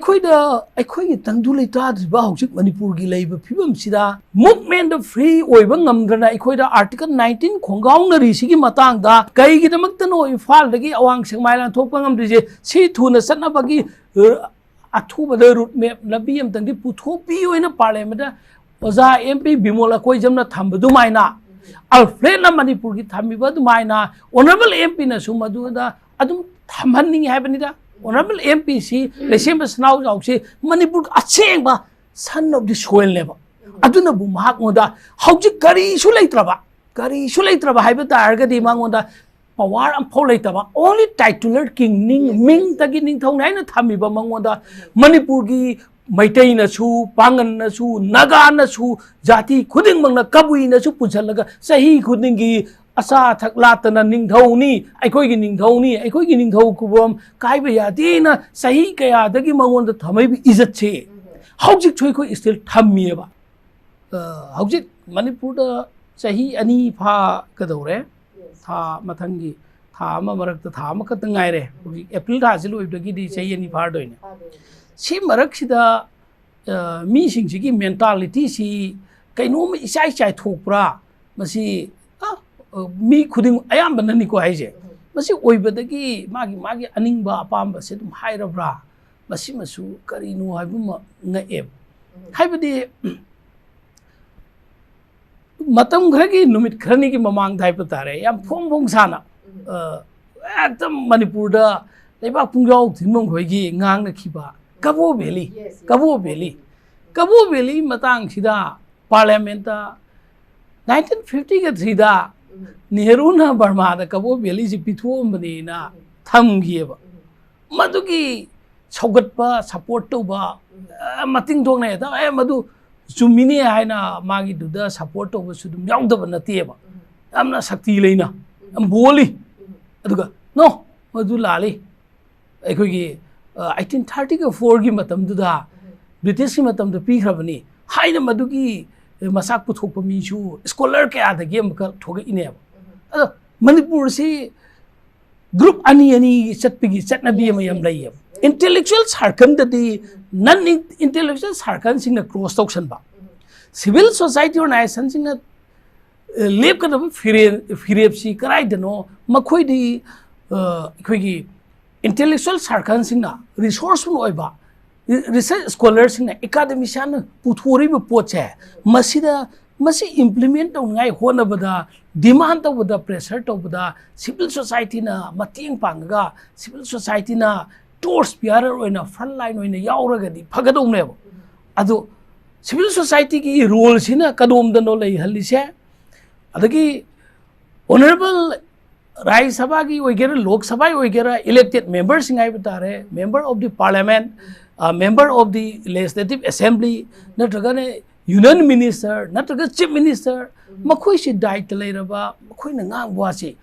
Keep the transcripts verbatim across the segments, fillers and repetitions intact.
ꯑꯩꯈꯣꯏꯗ, ꯑꯩꯈꯣꯏꯒꯤ ꯇꯪꯗꯨ ꯂꯩꯇꯥꯗ꯭ꯔꯤꯕ ꯍꯧꯖꯤꯛ ꯃꯅꯤꯄꯨꯔꯒꯤ ꯂꯩꯔꯤꯕ ꯐꯤꯕꯝꯁꯤꯗ movement ꯗ free ꯑꯣꯏꯕ ꯉꯝꯗꯅ ꯑꯩꯈꯣꯏꯗ Article nineteen ꯈꯣꯡꯒꯥꯎꯅꯔꯤꯁꯤꯒꯤ ꯃꯇꯥꯡꯗ ꯀꯩꯒꯤꯗꯃꯛꯇꯅꯣ ꯏꯝꯐꯥꯜꯗꯒꯤ ꯑꯋꯥꯡ ꯁꯦꯛꯃꯥꯏ ꯂꯥꯟꯊꯣꯛꯄ ꯉꯝꯗ꯭ꯔꯤꯁꯦ? ꯁꯤ ꯊꯨꯅ ꯆꯠꯅꯕꯒꯤ, ꯑ, ꯑꯊꯨꯕꯗ route map ꯂꯝꯕꯤ ꯑꯃꯇꯪꯗꯤ ꯄꯨꯊꯣꯛꯄꯤꯌꯨ ꯍꯥꯏꯅ Parliament ꯗ ꯑꯣꯖꯥ ꯑꯦꯝ ꯄꯤ ꯕꯤꯃꯣꯜ ꯑꯀꯣꯏꯖꯝꯅ ꯊꯝꯕ ꯑꯗꯨꯃꯥꯏꯅ, ꯑꯜꯐ꯭ꯔꯦꯗꯅ ꯃꯅꯤꯄꯨꯔꯒꯤ ꯊꯝꯃꯤꯕ ꯑꯗꯨꯃꯥꯏꯅ, Honourable ꯑꯦꯝ ꯄꯤꯅꯁꯨ ꯃꯗꯨꯗ ꯑꯗꯨꯝ ꯊꯝꯍꯟꯅꯤꯡꯉꯤ ꯍꯥꯏꯕꯅꯤꯗ꯫ Honourable ꯑꯦꯝ ꯄꯤ ꯁꯤ ꯂꯩꯁꯦꯝꯕ ꯁꯅꯥꯍꯎꯖꯥꯎꯁꯤ ꯃꯅꯤꯄꯨꯔꯒꯤ ꯑꯁꯦꯡꯕ son of the soil ꯅꯦꯕ꯫ ꯑꯗꯨꯅꯕꯨ ꯃꯍꯥꯛꯉꯣꯟꯗ ꯍꯧꯖꯤꯛ ꯀꯔꯤꯁꯨ ꯂꯩꯇ꯭ꯔꯕ, ꯀꯔꯤꯁꯨ ꯂꯩꯇ꯭ꯔꯕ ꯍꯥꯏꯕ ꯇꯥꯔꯒꯗꯤ ꯃꯉꯣꯟꯗ power ꯑꯝꯐꯥꯎ ꯂꯩꯇꯕ, only titular king, ꯅꯤꯡ-, ꯃꯤꯡꯇꯒꯤ ꯅꯤꯡꯊꯧꯅꯤ ꯍꯥꯏꯅ ꯊꯝꯃꯤꯕ ꯃꯉꯣꯟꯗ ꯃꯅꯤꯄꯨꯔꯒꯤ ꯃꯩꯇꯩꯅꯁꯨ, ꯄꯥꯡꯒꯜꯅꯁꯨ, ꯅꯥꯒꯥꯅꯁꯨ, ꯖꯥꯇꯤ ꯈꯨꯗꯤꯡꯃꯛꯅ, ꯀꯕꯨꯏꯅꯁꯨ ꯄꯨꯟꯁꯤꯜꯂꯒ ꯆꯍꯤ ꯈꯨꯗꯤꯡꯒꯤ ꯑꯆꯥ ꯑꯊꯛ ꯂꯥꯠꯇꯅ ꯅꯤꯡꯊꯧꯅꯤ, ꯑꯩꯈꯣꯏꯒꯤ ꯅꯤꯡꯊꯧꯅꯤ, ꯑꯩꯈꯣꯏꯒꯤ ꯅꯤꯡꯊꯧ ꯈꯨꯕꯝ ꯀꯥꯏꯕ ꯌꯥꯗꯦꯅ ꯆꯍꯤ ꯀꯌꯥꯗꯒꯤ ꯃꯉꯣꯟꯗ ꯊꯝꯃꯛꯏꯕ ꯏꯖꯠꯁꯦ ꯍꯧꯖꯤꯛꯁꯨ ꯑꯩꯈꯣꯏ still ꯊꯝꯃꯤꯑꯕ꯫ ꯑ, ꯍꯧꯖꯤꯛ ꯃꯅꯤꯄꯨꯔꯗ ꯆꯍꯤ ꯑꯅꯤ ꯐꯥꯒꯗꯧꯔꯦ꯫ ꯊꯥ ꯃꯊꯪꯒꯤ ꯊꯥ ꯑꯃ ꯃꯔꯛꯇ, ꯊꯥ ꯑꯃꯈꯛꯇ ꯉꯥꯏꯔꯦ꯫ ꯍꯧꯖꯤꯛ ꯑꯦꯄ꯭ꯔꯤꯜ ꯊꯥꯁꯤ ꯂꯣꯏꯕꯗꯒꯤꯗꯤ ꯆꯍꯤ ꯑꯅꯤ ꯐꯥꯔꯗꯣꯏꯅꯦ꯫ ꯁꯤ ꯃꯔꯛꯁꯤꯗ, ꯑ, ꯃꯤꯁꯤꯡꯁꯤꯒꯤ mentality ꯁꯤ ꯀꯩꯅꯣꯝꯃ ꯏꯆꯥꯏ ꯆꯥꯏꯊꯣꯛꯄ꯭ꯔꯥ? ꯃꯁꯤ, ꯑ, ꯑ, ꯃꯤ ꯈꯨꯗꯤꯡ ꯑꯌꯥꯝꯕꯅꯅꯤꯀꯣ ꯍꯥꯏꯁꯦ꯫ ꯃꯁꯤ ꯑꯣꯏꯕꯗꯒꯤ ꯃꯥꯒꯤ, ꯃꯥꯒꯤ ꯑꯅꯤꯡꯕ ꯑꯄꯥꯝꯕꯁꯦ ꯑꯗꯨꯝ ꯍꯥꯏꯔꯕ꯭ꯔꯥ? ꯃꯁꯤꯃꯁꯨ ꯀꯔꯤꯅꯣ ꯍꯥꯏꯕ ꯑꯃ ꯉꯛꯑꯦꯕ꯫ ꯍꯥꯏꯕꯗꯤ, ꯃꯇꯝ ꯈꯔꯒꯤ, ꯅꯨꯃꯤꯠ ꯈꯔꯅꯤꯒꯤ ꯃꯃꯥꯡꯗ ꯍꯥꯏꯕ ꯇꯥꯔꯦ, ꯌꯥꯝ ꯐꯣꯡ ꯐꯣꯡ ꯁꯥꯅ, ꯑ, ꯍꯦꯛꯇ ꯃꯅꯤꯄꯨꯔꯗ ꯂꯩꯕꯥꯛ ꯄꯨꯡꯖꯥꯎ ꯊꯤꯟꯐꯝ ꯈꯣꯏꯒꯤ ꯉꯥꯡꯅꯈꯤꯕ ꯀꯕꯣ ꯚꯦꯂꯤ, ꯀꯕꯣ ꯚꯦꯂꯤ, ꯀꯕꯣ ꯚꯦꯂꯤ ꯃꯇꯥꯡꯁꯤꯗ Parliament ꯇ nineteen fifty ꯒ three ꯗ ꯅꯦꯍꯔꯨꯅ ꯕꯔꯃꯥꯗ ꯀꯕꯣ ꯚꯦꯂꯤꯁꯤ ꯄꯤꯊꯣꯛꯑꯝꯕꯅꯦꯅ ꯊꯝꯈꯤꯑꯕ꯫ ꯃꯗꯨꯒꯤ ꯁꯧꯒꯠꯄ, support ꯇꯧꯕ, ꯑ, ꯃꯇꯤꯡ ꯊꯣꯛꯅ ꯍꯦꯛꯇ, "ꯑꯦ, ꯃꯗꯨ ꯆꯨꯝꯃꯤꯅꯦ" ꯍꯥꯏꯅ ꯃꯥꯒꯤꯗꯨꯗ support ꯇꯧꯕꯁꯨ ꯑꯗꯨꯝ ꯌꯥꯎꯗꯕ ꯅꯠꯇꯦꯕ꯫ ꯌꯥꯝꯅ ꯁꯛꯇꯤ ꯂꯩꯅ, ꯌꯥꯝ ꯕꯣꯜꯂꯤ꯫ ꯑꯗꯨꯒ, "No, ꯃꯗꯨ ꯂꯥꯜꯂꯤ꯫ ꯑꯩꯈꯣꯏꯒꯤ, ꯑ, eighteen thirty four ꯒꯤ ꯃꯇꯝꯗꯨꯗ, British ꯀꯤ ꯃꯇꯝꯗ ꯄꯤꯈ꯭ꯔꯕꯅꯤ" ꯍꯥꯏꯅ ꯃꯗꯨꯒꯤ ꯃꯆꯥꯛ ꯄꯨꯊꯣꯛꯄ ꯃꯤꯁꯨ scholar ꯀꯌꯥꯗꯒꯤ ꯑꯃꯨꯛꯀ ꯊꯣꯛꯂꯛꯏꯅꯦꯕ꯫ ꯑꯗꯣ ꯃꯅꯤꯄꯨꯔꯁꯤ group ꯑꯅꯤ ꯑꯅꯤ ꯆꯠꯄꯒꯤ ꯆꯠꯅꯕꯤ ꯑꯃ ꯌꯥꯝ ꯂꯩꯌꯦꯕ꯫ Intellectual circleꯗꯗꯤ non intellectual circleꯁꯤꯡꯅ cross ꯇꯧꯁꯟꯕ, civil society organizationꯁꯤꯡꯅ ꯂꯦꯞꯀꯗꯕ ꯐꯤꯔꯦꯞ ꯐꯤꯔꯦꯞꯁꯤ ꯀꯗꯥꯏꯗꯅꯣ? ꯃꯈꯣꯏꯗꯤ ꯑꯩꯈꯣꯏꯒꯤ intellectual circleꯁꯤꯡꯅ, resourceful ꯑꯣꯏꯕ research scholarꯁꯤꯡꯅ, academicianꯅ ꯄꯨꯊꯣꯔꯛꯏꯕ ꯄꯣꯠꯁꯦ, ꯃꯁꯤꯗ ꯃꯁꯤ implement ꯇꯧꯅꯤꯡꯉꯥꯏ ꯍꯣꯠꯅꯕꯗ, demand ꯇꯧꯕꯗ, pressure ꯇꯧꯕꯗ civil societyꯅ ꯃꯇꯦꯡ ꯄꯥꯡꯉꯒ, civil societyꯅ torch bearer ꯑꯣꯏꯅ, front line ꯑꯣꯏꯅ ꯌꯥꯎꯔꯒꯗꯤ ꯐꯒꯗꯧꯅꯦꯕ꯫ ꯑꯗꯣ civil societyꯒꯤ roleꯁꯤꯅ ꯀꯗꯣꯝꯗꯅꯣ ꯂꯩꯍꯜꯂꯤꯁꯦ? ꯑꯗꯒꯤ honourable ꯔꯥꯖ꯭ꯌ ꯁꯚꯥꯒꯤ ꯑꯣꯏꯒꯦꯔꯥ, ꯂꯣꯛ ꯁꯚꯥꯒꯤ ꯑꯣꯏꯒꯦꯔꯥ, elected memberꯁꯤꯡ ꯍꯥꯏꯕ ꯇꯥꯔꯦ, member of the parliament, member of the legislative assembly, ꯅꯠꯇ꯭ꯔꯒꯅ union minister, ꯅꯠꯇ꯭ꯔꯒ chief minister, ꯃꯈꯣꯏꯁꯤ ꯗꯥꯏꯇ ꯂꯩꯔꯕ, ꯃꯈꯣꯏꯅ ꯉꯥꯡꯕ ꯋꯥꯁꯤ,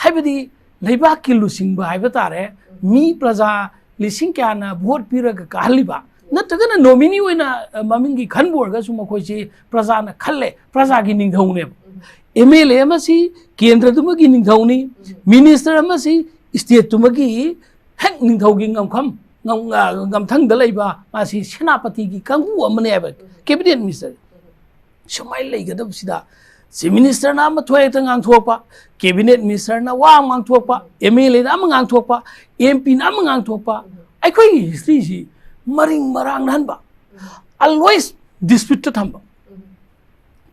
ꯍꯥꯏꯕꯗꯤ ꯂꯩꯕꯥꯛꯀꯤ ꯂꯨꯆꯤꯡꯕ ꯍꯥꯏꯕ ꯇꯥꯔꯦ, ꯃꯤ ꯄ꯭ꯔꯖꯥ ꯂꯤꯁꯤꯡ ꯀꯌꯥꯅ vote ꯄꯤꯔꯒ ꯀꯥꯍꯜꯂꯤꯕ, ꯅꯠꯇ꯭ꯔꯒꯅ nominee ꯑꯣꯏꯅ ꯃꯃꯤꯡꯒꯤ ꯈꯟꯕ ꯑꯣꯏꯔꯒꯁꯨ ꯃꯈꯣꯏꯁꯤ ꯄ꯭ꯔꯖꯥꯅ ꯈꯜꯂꯦ, ꯄ꯭ꯔꯖꯥꯒꯤ ꯅꯤꯡꯊꯧꯅꯦꯕ꯫ MLA ꯑꯃꯁꯤ ꯀꯦꯟꯗ꯭ꯔꯗꯨꯃꯒꯤ ꯅꯤꯡꯊꯧꯅꯤ, minister ꯑꯃꯁꯤ stateꯇꯨꯃꯒꯤ ꯍꯦꯛ ꯅꯤꯡꯊꯧꯒꯤ ꯉꯝꯈꯝ, ꯉꯝ-, ꯉꯝꯊꯪꯗ ꯂꯩꯕ ꯃꯥꯁꯤ ꯁꯦꯅꯥꯄꯇꯤꯒꯤ ꯀꯥꯡꯕꯨ ꯑꯃꯅꯦꯕ, cabinet minister꯫ ꯁꯨꯃꯥꯏꯅ ꯂꯩꯒꯗꯕꯁꯤꯗ chief ministerꯅ ꯑꯃ ꯊꯣꯛꯑꯦ ꯍꯦꯛꯇ ꯉꯥꯡꯊꯣꯛꯄ, cabinet ministerꯅ ꯋꯥ ꯑꯃ ꯉꯥꯡꯊꯣꯛꯄ, MLAꯅ ꯑꯃ ꯉꯥꯡꯊꯣꯛꯄ, MPꯅ ꯑꯃ ꯉꯥꯡꯊꯣꯛꯄ, ꯑꯩꯈꯣꯏꯒꯤ historyꯁꯤ ꯃꯔꯤꯡ ꯃꯔꯥꯡ ꯅꯥꯍꯟꯕ, always disputeꯇ ꯊꯝꯕ꯫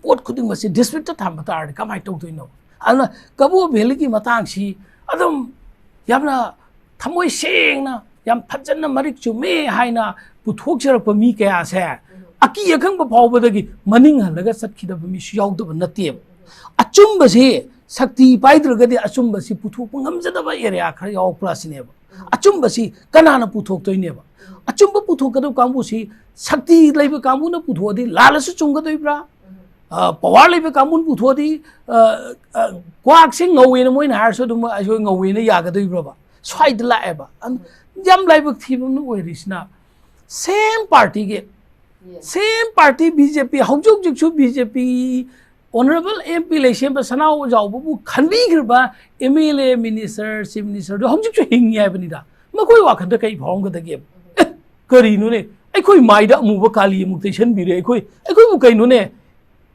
ꯄꯣꯠ ꯈꯨꯗꯤꯡꯃꯛꯁꯤ disputeꯇ ꯊꯝꯕ ꯇꯥꯔꯗꯤ ꯀꯃꯥꯏꯅ ꯇꯧꯗꯣꯏꯅꯣ? ꯑꯗꯨꯅ ꯀꯕꯣ ꯚꯦꯂꯤꯒꯤ ꯃꯇꯥꯡꯁꯤ ꯑꯗꯨꯝ ꯌꯥꯝꯅ ꯊꯃꯣꯏ ꯁꯦꯡꯅ, ꯌꯥꯝ ꯐꯖꯅ ꯃꯔꯤꯛ ꯆꯨꯝꯃꯦ ꯍꯥꯏꯅ ꯄꯨꯊꯣꯛꯆꯔꯛꯄ ꯃꯤ ꯀꯌꯥꯁꯦ ꯑꯀꯤ ꯑꯈꯪꯕ ꯐꯥꯎꯕꯗꯒꯤ ꯃꯅꯤꯡ ꯍꯜꯂꯒ ꯆꯠꯈꯤꯗꯕ ꯃꯤꯁꯨ ꯌꯥꯎꯗꯕ ꯅꯠꯇꯦꯕ꯫ ꯑꯆꯨꯝꯕꯁꯤ ꯁꯛꯇꯤ ꯄꯥꯏꯗ꯭ꯔꯒꯗꯤ ꯑꯆꯨꯝꯕꯁꯤ ꯄꯨꯊꯣꯛꯄ ꯉꯝꯖꯗꯕ area ꯈꯔ ꯌꯥꯎꯔꯛꯄ꯭ꯔꯥ ꯁꯤꯅꯦꯕ꯫ ꯑꯆꯨꯝꯕꯁꯤ ꯀꯅꯥꯅ ꯄꯨꯊꯣꯛꯇꯣꯏꯅꯦꯕ? ꯑꯆꯨꯝꯕ ꯄꯨꯊꯣꯛꯀꯗꯕ ꯀꯥꯡꯕꯨꯁꯤ ꯁꯛꯇꯤ ꯂꯩꯕ ꯀꯥꯡꯕꯨꯅ ꯄꯨꯊꯣꯛꯑꯗꯤ ꯂꯥꯜꯂꯁꯨ ꯆꯨꯝꯒꯗꯣꯏꯕ꯭ꯔꯥ? ꯑ, power ꯂꯩꯕ ꯀꯥꯡꯕꯨꯅ ꯄꯨꯊꯣꯛꯑꯗꯤ, ꯑ, ꯑ, ꯀ꯭ꯋꯥꯛꯁꯦ ꯉꯧꯋꯦꯅ ꯃꯣꯏꯅ ꯍꯥꯏꯔꯁꯨ ꯑꯗꯨꯝ ꯑꯩꯈꯣꯏ ꯉꯧꯋꯦꯅ ꯌꯥꯒꯗꯣꯏꯕ꯭ꯔꯕ? ꯁ꯭ꯋꯥꯏꯗ ꯂꯥꯛꯑꯦꯕ꯫ ꯑꯗꯨ ꯌꯥꯝ ꯂꯥꯏꯕꯛ ꯊꯤꯕ ꯑꯃꯅ ꯑꯣꯏꯔꯤꯁꯤꯅ same partyꯒꯤ, same party BJP, ꯍꯧꯖꯤꯛ ꯍꯧꯖꯤꯛꯁꯨ BJP honourable MP ꯂꯩꯁꯦꯝꯕ ꯁꯅꯥꯍꯥꯎ ꯑꯣꯖꯥꯎꯕꯕꯨ ꯈꯟꯕꯤꯈ꯭ꯔꯕ MLA, minister, chief ministerꯗꯨ ꯍꯧꯖꯤꯛꯁꯨ ꯍꯤꯡꯉꯤ ꯍꯥꯏꯕꯅꯤꯗ꯫ ꯃꯈꯣꯏ ꯋꯥꯈꯜꯗ ꯀꯔꯤ ꯐꯥꯎꯔꯝꯒꯗꯒꯦꯕ? ꯑꯦ, ꯀꯔꯤꯅꯣꯅꯦ? ꯑꯩꯈꯣꯏ ꯃꯥꯏꯗ ꯑꯃꯨꯕ ꯀꯥꯂꯤ ꯑꯃꯨꯛ ꯇꯩꯁꯟꯕꯤꯔꯦ, ꯑꯩꯈꯣꯏ, ꯑꯩꯈꯣꯏꯕꯨ ꯀꯩꯅꯣꯅꯦ?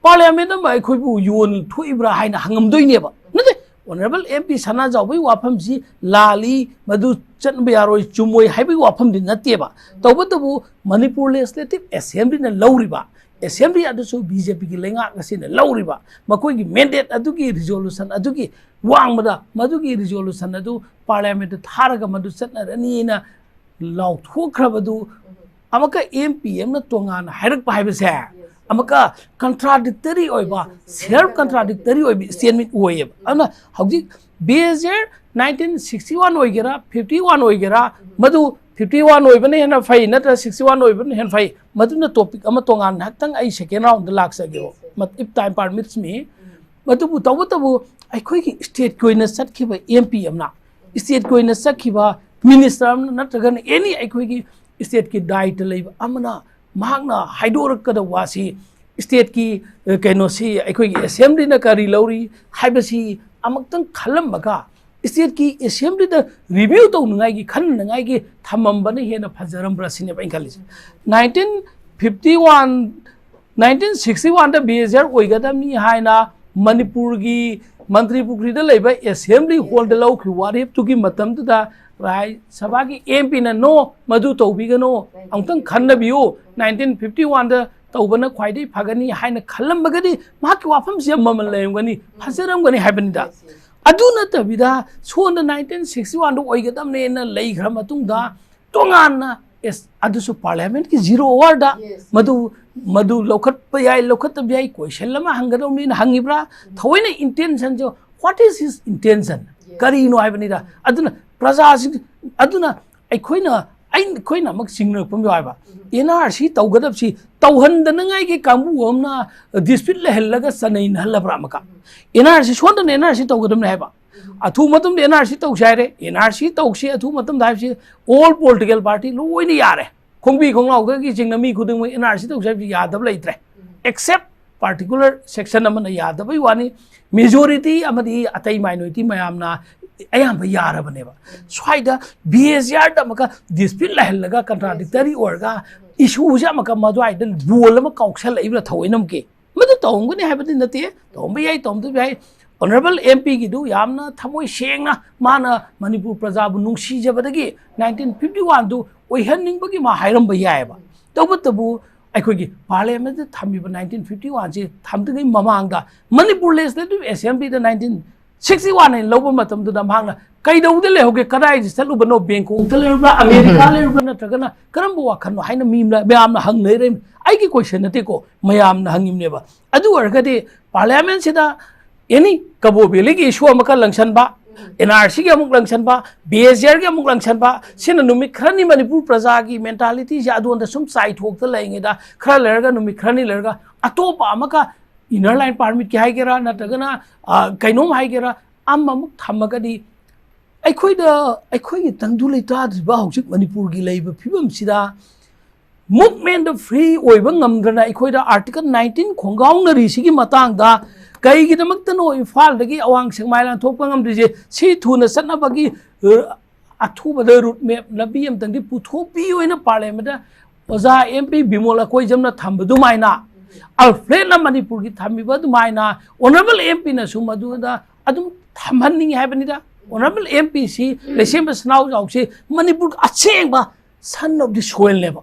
ꯄꯥꯔꯂꯤꯌꯥꯃꯦꯟ ꯑꯃ ꯑꯩꯈꯣꯏꯕꯨ ꯌꯣꯟ ꯊꯣꯛꯏꯕ꯭ꯔꯥ ꯍꯥꯏꯅ ꯍꯪꯉꯝꯗꯣꯏꯅꯦꯕ꯫ ꯅꯠꯇꯦ, ꯑꯣꯅꯔꯦꯕꯜ ꯑꯦꯝ ꯄꯤ ꯁꯅꯥꯖꯥꯎꯕꯒꯤ ꯋꯥꯐꯝꯁꯤ ꯂꯥꯜꯂꯤ, ꯃꯗꯨ ꯆꯠꯅꯕ ꯌꯥꯔꯣꯏ, ꯆꯨꯝꯃꯣꯏ ꯍꯥꯏꯕꯒꯤ ꯋꯥꯐꯝꯗꯤ ꯅꯠꯇꯦꯕ꯫ ꯇꯧꯕꯇꯕꯨ ꯃꯅꯤꯄꯨꯔ ꯂꯦꯖꯤꯁꯂꯦꯇꯤꯚ ꯑꯦꯁꯦꯝꯕ꯭ꯂꯤꯅ ꯂꯧꯔꯤꯕ, ꯑꯦꯁꯦꯝꯕ꯭ꯂꯤ ꯑꯗꯨꯁꯨ ꯕꯤ ꯖꯦ ꯄꯤꯒꯤ ꯂꯩꯉꯥꯛ ꯑꯁꯤꯅ ꯂꯧꯔꯤꯕ, ꯃꯈꯣꯏꯒꯤ ꯃꯦꯟꯗꯦꯠ ꯑꯗꯨꯒꯤ ꯔꯤꯖꯣꯂꯨꯁꯟ ꯑꯗꯨꯒꯤ ꯋꯥꯡꯃꯗ ꯃꯗꯨꯒꯤ ꯔꯤꯖꯣꯂꯨꯁꯟ ꯑꯗꯨ ꯄꯥꯔꯂꯤꯌꯥꯃꯦꯟꯠꯇ ꯊꯥꯔꯒ ꯃꯗꯨ ꯆꯠꯅꯔꯅꯤꯅ ꯂꯥꯎꯊꯣꯛꯈ꯭ꯔꯕꯗꯨ ꯑꯃꯨꯛꯀ ꯑꯦꯝ ꯄꯤ ꯑꯦꯝꯅ ꯇꯣꯉꯥꯟꯅ ꯍꯥꯏꯔꯛꯄ ꯍꯥꯏꯕꯁꯦ ꯑꯃꯨꯛꯀ ꯀꯟꯇ꯭ꯔꯥꯗꯤꯛꯇꯔꯤ ꯑꯣꯏꯕ, ꯁꯦꯜꯐ ꯀꯟꯇ꯭ꯔꯥꯗꯤꯛꯇꯔꯤ ꯑꯣꯏꯕ ꯁ꯭ꯇꯦꯠꯃꯦꯟꯠ ꯑꯣꯏꯌꯦꯕ꯫ ꯑꯗꯨꯅ ꯍꯧꯖꯤꯛ ꯕꯤ ꯑꯦꯁ ꯑꯦꯜ ꯅꯥꯏꯟꯇꯤꯟ ꯁꯤꯛꯁꯇꯤ ꯋꯥꯟ ꯑꯣꯏꯒꯦꯔꯥ, ꯐꯤꯐꯇꯤ ꯋꯥꯟ ꯑꯣꯏꯒꯦꯔꯥ, ꯃꯗꯨ ꯐꯤꯐꯇꯤ ꯋꯥꯟ ꯑꯣꯏꯕꯅ ꯍꯦꯟꯅ ꯐꯩ ꯅꯠꯇ꯭ꯔꯒ ꯁꯤꯛꯁꯇꯤ ꯋꯥꯟ ꯑꯣꯏꯕꯅ ꯍꯦꯟꯅ ꯐꯩ, ꯃꯗꯨꯅ ꯇꯣꯄꯤꯛ ꯑꯃ ꯇꯣꯉꯥꯟꯅ ꯉꯥꯏꯍꯥꯛꯇꯪ ꯑꯩ ꯁꯦꯀꯦꯟ round ꯂꯥꯛꯆꯒꯦꯕ, if time permits me꯫ ꯑꯗꯨꯕꯨ ꯇꯧꯕꯇꯕꯨ ꯑꯩꯈꯣꯏꯒꯤ ꯁ꯭ꯇꯦꯠꯀꯤ ꯑꯣꯏꯅ ꯆꯠꯈꯤꯕ ꯑꯦꯝ ꯄꯤ ꯑꯃꯅ, ꯁ꯭ꯇꯦꯠꯀꯤ ꯑꯣꯏꯅ ꯆꯠꯈꯤꯕ ꯃꯤꯅꯤꯁꯇꯔ ꯑꯃꯅ ꯅꯠꯇ꯭ꯔꯒꯅ ꯑꯦꯅꯤ ꯑꯩꯈꯣꯏꯒꯤ ꯁ꯭ꯇꯦꯠꯀꯤ ꯗꯥꯏꯇ ꯂꯩꯕ ꯑꯃꯅ ꯃꯍꯥꯛꯅ ꯍꯥꯏꯗꯣꯔꯛꯀꯗꯕ ꯋꯥꯁꯤ ꯁ꯭ꯇꯦꯠꯀꯤ, ꯑ, ꯀꯩꯅꯣꯁꯤ ꯑꯩꯈꯣꯏꯒꯤ ꯑꯦꯁꯦꯝꯕ꯭ꯂꯤꯅ ꯀꯔꯤ ꯂꯧꯔꯤ ꯍꯥꯏꯕꯁꯤ ꯑꯃꯨꯛꯇꯪ ꯈꯜꯂꯝꯃꯒ ꯁ꯭ꯇꯦꯠꯀꯤ ꯑꯦꯁꯦꯝꯕ꯭ꯂꯤꯗ ꯔꯤꯚ꯭ꯌꯨ ꯇꯧꯅꯉꯥꯏꯒꯤ, ꯈꯟꯅꯉꯥꯏꯒꯤ ꯊꯝꯃꯝꯕꯅ ꯍꯦꯟꯅ ꯐꯖꯔꯝꯕ꯭ꯔꯥ ꯁꯤꯅꯦꯕ ꯑꯩꯅ ꯈꯜꯂꯤꯁꯦ꯫ Nineteen fifty one, nineteen sixty ꯋꯥꯟꯗ ꯕꯤ ꯑꯦꯁ ꯑꯦꯜ ꯑꯣꯏꯒꯗꯕꯅꯤ ꯍꯥꯏꯅ ꯃꯅꯤꯄꯨꯔꯒꯤ ꯃꯟꯇ꯭ꯔꯤ ꯄꯨꯈ꯭ꯔꯤꯗ ꯂꯩꯕ ꯑꯦꯁꯦꯝꯕ꯭ꯂꯤ ꯍꯣꯜꯗ ꯂꯧꯈꯤꯕ ꯋꯥꯔꯦꯞꯇꯨꯒꯤ ꯃꯇꯝꯗꯨꯗ ꯔꯥꯖ꯭ꯌ ꯁꯚꯥꯒꯤ ꯑꯦꯝ ꯄꯤꯅ "ꯅꯣ, ꯃꯗꯨ ꯇꯧꯕꯤꯒꯅꯣ, ꯑꯃꯨꯛꯇꯪ ꯈꯟꯅꯕꯤꯌꯨ, ꯅꯥꯏꯟꯇꯤꯟ ꯐꯤꯐꯇꯤ ꯋꯥꯟꯗ ꯇꯧꯕꯅ ꯈ꯭ꯋꯥꯏꯗꯒꯤ ꯐꯒꯅꯤ" ꯍꯥꯏꯅ ꯈꯜꯂꯝꯃꯒꯗꯤ ꯃꯍꯥꯛꯀꯤ ꯋꯥꯐꯝꯁꯤ ꯌꯥꯝ ꯃꯃꯜ ꯂꯩꯔꯝꯒꯅꯤ, ꯐꯖꯔꯝꯒꯅꯤ ꯍꯥꯏꯕꯅꯤꯗ꯫ ꯑꯗꯨ ꯅꯠꯇꯕꯤꯗ ꯁꯣꯝꯗ ꯅꯥꯏꯟꯇꯤꯟ ꯁꯤꯛꯁꯇꯤ ꯋꯥꯟꯗ ꯑꯣꯏꯒꯗꯕꯅꯦꯅ ꯂꯩꯈ꯭ꯔ ꯃꯇꯨꯡꯗ ꯇꯣꯉꯥꯟꯅ, ꯑꯦꯁ, ꯑꯗꯨꯁꯨ ꯄꯥꯔꯂꯤꯌꯥꯃꯦꯟꯠꯀꯤ ꯖꯤꯔꯣ ꯑꯋꯥꯔꯗ ꯃꯗꯨ, ꯃꯗꯨ ꯂꯧꯈꯠꯄ ꯌꯥꯏ, ꯂꯧꯈꯠꯇꯕ ꯌꯥꯏ, ꯀꯣꯏꯁꯟ ꯑꯃ ꯍꯪꯒꯗꯧꯅꯤꯅ ꯍꯪꯉꯤꯕ꯭ꯔꯥ? ꯊꯑꯣꯏꯅ ꯏꯟꯇꯦꯟꯁꯟꯁꯦ, what is his intention? ꯀꯔꯤꯅꯣ ꯍꯥꯏꯕꯅꯤꯗ꯫ ꯑꯗꯨꯅ ꯄ꯭ꯔꯖꯥꯁꯤꯡ, ꯑꯗꯨꯅ ꯑꯩꯈꯣꯏꯅ, ꯑꯩ-, ꯑꯩꯈꯣꯏꯅ ꯑꯃꯨꯛ ꯆꯤꯡꯅꯔꯛꯄ ꯑꯃ ꯌꯥꯎꯋꯦꯕ꯫ ꯑꯦꯟ ꯑꯥꯔ ꯁꯤ ꯇꯧꯒꯗꯕꯁꯤ ꯇꯧꯍꯟꯗꯅꯉꯥꯏꯒꯤ ꯀꯥꯡꯕꯨ ꯑꯃꯅ ꯗꯤꯁꯄ꯭ꯌꯨꯠ ꯂꯩꯍꯜꯂꯒ ꯆꯅꯩꯅꯍꯜꯂꯕ꯭ꯔꯥ ꯑꯃꯨꯛꯀ? And R C ꯁꯣꯟꯗꯅ and R C ꯇꯧꯒꯗꯕꯅꯤ ꯍꯥꯏꯕ꯫ ꯑꯊꯨꯕ ꯃꯇꯝꯗ ꯑꯦꯟ ꯑꯥꯔ ꯁꯤ ꯇꯧꯁꯦ ꯍꯥꯏꯔꯦ, ꯑꯦꯟ ꯑꯥꯔ ꯁꯤ ꯇꯧꯁꯤ ꯑꯊꯨꯕ ꯃꯇꯝꯗ ꯍꯥꯏꯕꯁꯤ all political party ꯂꯣꯏꯅ ꯌꯥꯔꯦ꯫ ꯈꯣꯡꯕꯤ ꯈꯣꯡꯅꯥꯎꯗꯒꯤ ꯆꯤꯡꯅ ꯃꯤ ꯈꯨꯗꯤꯡꯃꯛ ꯑꯦꯟ ꯑꯥꯔ ꯁꯤ ꯇꯧꯁꯦ ꯍꯥꯏꯕꯁꯤ ꯌꯥꯗꯕ ꯂꯩꯇ꯭ꯔꯦ꯫ Except particular section ꯑꯃꯅ ꯌꯥꯗꯕꯩ ꯋꯥꯅꯤ꯫ Majority ꯑꯃꯗꯤ ꯑꯇꯩ minority ꯃꯌꯥꯝꯅ ꯑꯌꯥꯝꯕ ꯌꯥꯔꯕꯅꯦꯕ꯫ ꯁ꯭ꯋꯥꯏꯗ ꯕꯤ ꯑꯦꯁ ꯑꯥꯔꯗ ꯑꯃꯨꯛꯀ ꯗꯤꯁꯄ꯭ꯌꯨꯠ ꯂꯩꯍꯜꯂꯒ, ꯀꯟꯇ꯭ꯔꯥꯗꯤꯛꯇꯔꯤ ꯑꯣꯏꯔꯒ, ꯏꯁꯨꯁꯦ ꯑꯃꯨꯛꯀ ꯃꯗꯨꯋꯥꯏꯗ ꯕꯣꯜ ꯑꯃ ꯀꯥꯎꯁꯜꯂꯛꯏꯕ꯭ꯔꯥ ꯊꯑꯣꯏꯅꯃꯛꯀꯤ? ꯃꯗꯨ ꯇꯧꯔꯝꯒꯅꯤ ꯍꯥꯏꯕꯗꯤ ꯅꯠꯇꯦ, ꯇꯧꯔꯝꯕ ꯌꯥꯏ, ꯇꯧꯔꯝꯗꯕ ꯌꯥꯏ꯫ ꯑꯣꯅꯔꯦꯕꯜ ꯑꯦꯝ ꯄꯤꯒꯤꯗꯨ ꯌꯥꯝꯅ ꯊꯃꯣꯏ ꯁꯦꯡꯅ ꯃꯥꯅ ꯃꯅꯤꯄꯨꯔ ꯄ꯭ꯔꯖꯥꯕꯨ ꯅꯨꯡꯁꯤꯖꯕꯗꯒꯤ ꯅꯥꯏꯟꯇꯤꯟ ꯐꯤꯐꯇꯤ ꯋꯥꯟꯗꯨ ꯑꯣꯏꯍꯟꯅꯤꯡꯕꯒꯤ ꯃꯥ ꯍꯥꯏꯔꯝꯕ ꯌꯥꯏꯑꯕ꯫ ꯇꯧꯕꯇꯕꯨ ꯑꯩꯈꯣꯏꯒꯤ ꯄꯥꯔꯂꯤꯌꯥꯃꯦꯟꯗ ꯊꯝꯃꯤꯕ ꯅꯥꯏꯟꯇꯤꯟ ꯐꯤꯐꯇꯤ ꯋꯥꯟꯁꯤ ꯊꯝꯗ꯭ꯔꯤꯉꯩ ꯃꯃꯥꯡꯗ ꯃꯅꯤꯄꯨꯔ ꯂꯦꯖꯤꯁꯂꯦꯇꯤꯚ ꯑꯦꯁꯦꯝꯕ꯭ꯂꯤꯗ ꯅꯥꯏꯟꯇꯤꯟ ꯁꯤꯛꯁꯇꯤ ꯋꯥꯟ ꯍꯥꯏꯅ ꯂꯧꯕ ꯃꯇꯝꯗꯨꯗ ꯃꯍꯥꯛꯅ ꯀꯩꯗꯧꯕꯗ ꯂꯩꯍꯧꯒꯦ, ꯀꯗꯥꯏꯗ ꯆꯠꯂꯨꯕꯅꯣ, ꯕꯦꯡꯀꯣꯛꯇ ꯂꯩꯔꯨꯕ꯭ꯔꯥ, ꯑꯃꯦꯔꯤꯀꯥ ꯂꯩꯔꯨꯕ꯭ꯔꯥ, ꯅꯠꯇ꯭ꯔꯒꯅ ꯀꯔꯝꯕ ꯋꯥꯈꯜꯅꯣ ꯍꯥꯏꯅ ꯃꯤ ꯃꯌꯥꯝꯅ ꯍꯪꯅꯔꯦ꯫ ꯑꯩꯒꯤ ꯀꯣꯏꯁꯟ ꯅꯠꯇꯦꯀꯣ, ꯃꯌꯥꯝꯅ ꯍꯪꯉꯤꯕꯅꯦꯕ꯫ ꯑꯗꯨ ꯑꯣꯏꯔꯒꯗꯤ ꯄꯥꯔꯂꯤꯌꯥꯃꯦꯟꯁꯤꯗ ꯑꯦꯅꯤ ꯀꯕꯣ ꯚꯦꯂꯤꯒꯤ ꯏꯁꯨ ꯑꯃꯈꯛ ꯂꯪꯁꯟꯕ, ꯑꯦꯟ ꯑꯥꯔ ꯁꯤꯒꯤ ꯑꯃꯨꯛ ꯂꯪꯁꯟꯕ, ꯕꯤ ꯑꯦꯁ ꯑꯥꯔꯒꯤ ꯑꯃꯨꯛ ꯂꯪꯁꯟꯕ, ꯁꯤꯅ ꯅꯨꯃꯤꯠ ꯈꯔꯅꯤ ꯃꯅꯤꯄꯨꯔ ꯄ꯭ꯔꯖꯥꯒꯤ ꯃꯦꯟꯇꯥꯂꯤꯇꯤꯁꯦ ꯑꯗꯣꯝꯗ ꯁꯨꯝ ꯆꯥꯏꯊꯣꯛꯇ ꯂꯩꯉꯩꯗ, ꯈꯔ ꯂꯩꯔꯒ ꯅꯨꯃꯤꯠ ꯈꯔꯅꯤ ꯂꯩꯔꯒ ꯑꯇꯣꯞꯄ ꯑꯃꯒ, ꯏꯅꯔ ꯂꯥꯏꯟ ꯄꯥꯔꯃꯤꯠꯀꯤ ꯍꯥꯏꯒꯦꯔꯥ, ꯅꯠꯇ꯭ꯔꯒꯅ, ꯑ, ꯀꯩꯅꯣꯝ ꯍꯥꯏꯒꯦꯔꯥ, ꯑꯃꯃꯨꯛ ꯊꯝꯃꯒꯗꯤ ꯑꯩꯈꯣꯏꯗ, ꯑꯩꯈꯣꯏꯒꯤ ꯇꯪꯗꯨ ꯂꯩꯇꯥꯗ꯭ꯔꯤꯕ ꯍꯧꯖꯤꯛ ꯃꯅꯤꯄꯨꯔꯒꯤ ꯂꯩꯔꯤꯕ ꯐꯤꯕꯝꯁꯤꯗ movement of free ꯑꯣꯏꯕ ꯉꯝꯗꯅ ꯑꯩꯈꯣꯏꯗ ꯑꯥꯔꯇꯤꯀꯜ ꯅꯥꯏꯟꯇꯤꯟ ꯈꯣꯡꯒꯥꯎꯅꯔꯤꯁꯤꯒꯤ ꯃꯇꯥꯡꯗ ꯀꯩꯒꯤꯗꯃꯛꯇꯅꯣ ꯏꯝꯐꯥꯜꯗꯒꯤ ꯑꯋꯥꯡ ꯁꯦꯛꯃꯥꯏ ꯂꯥꯟꯊꯣꯛꯄ ꯉꯝꯗ꯭ꯔꯤꯁꯦ? ꯁꯤ ꯊꯨꯅ ꯆꯠꯅꯕꯒꯤ, ꯑ, ꯑꯊꯨꯕꯗ ꯔꯨꯠ ꯃꯦꯞ, ꯂꯝꯕꯤ ꯑꯃꯇꯪꯗꯤ ꯄꯨꯊꯣꯛꯄꯤꯌꯨ ꯍꯥꯏꯅ ꯄꯥꯔꯂꯤꯌꯥꯃꯦꯟꯗ ꯑꯣꯖꯥ ꯑꯦꯝ ꯄꯤ ꯕꯤꯃꯣꯜ ꯑꯀꯣꯏꯖꯝꯅ ꯊꯝꯕ ꯑꯗꯨꯃꯥꯏꯅ, ꯑꯜꯐ꯭ꯔꯦꯗꯅ ꯃꯅꯤꯄꯨꯔꯒꯤ ꯊꯝꯃꯤꯕ ꯑꯗꯨꯃꯥꯏꯅ, ꯑꯣꯅꯔꯦꯕꯜ ꯑꯦꯝ ꯄꯤꯅꯁꯨ ꯃꯗꯨꯗ ꯑꯗꯨꯝ ꯊꯝꯍꯟꯅꯤꯡꯉꯤ ꯍꯥꯏꯕꯅꯤꯗ꯫ ꯑꯣꯅꯔꯦꯕꯜ ꯑꯦꯝ ꯄꯤꯁꯤ, ꯂꯩꯁꯦꯝꯕ ꯁꯅꯥꯖꯥꯎꯁꯤ ꯃꯅꯤꯄꯨꯔꯒꯤ ꯑꯁꯦꯡꯕ son of the soilꯅꯦꯕ꯫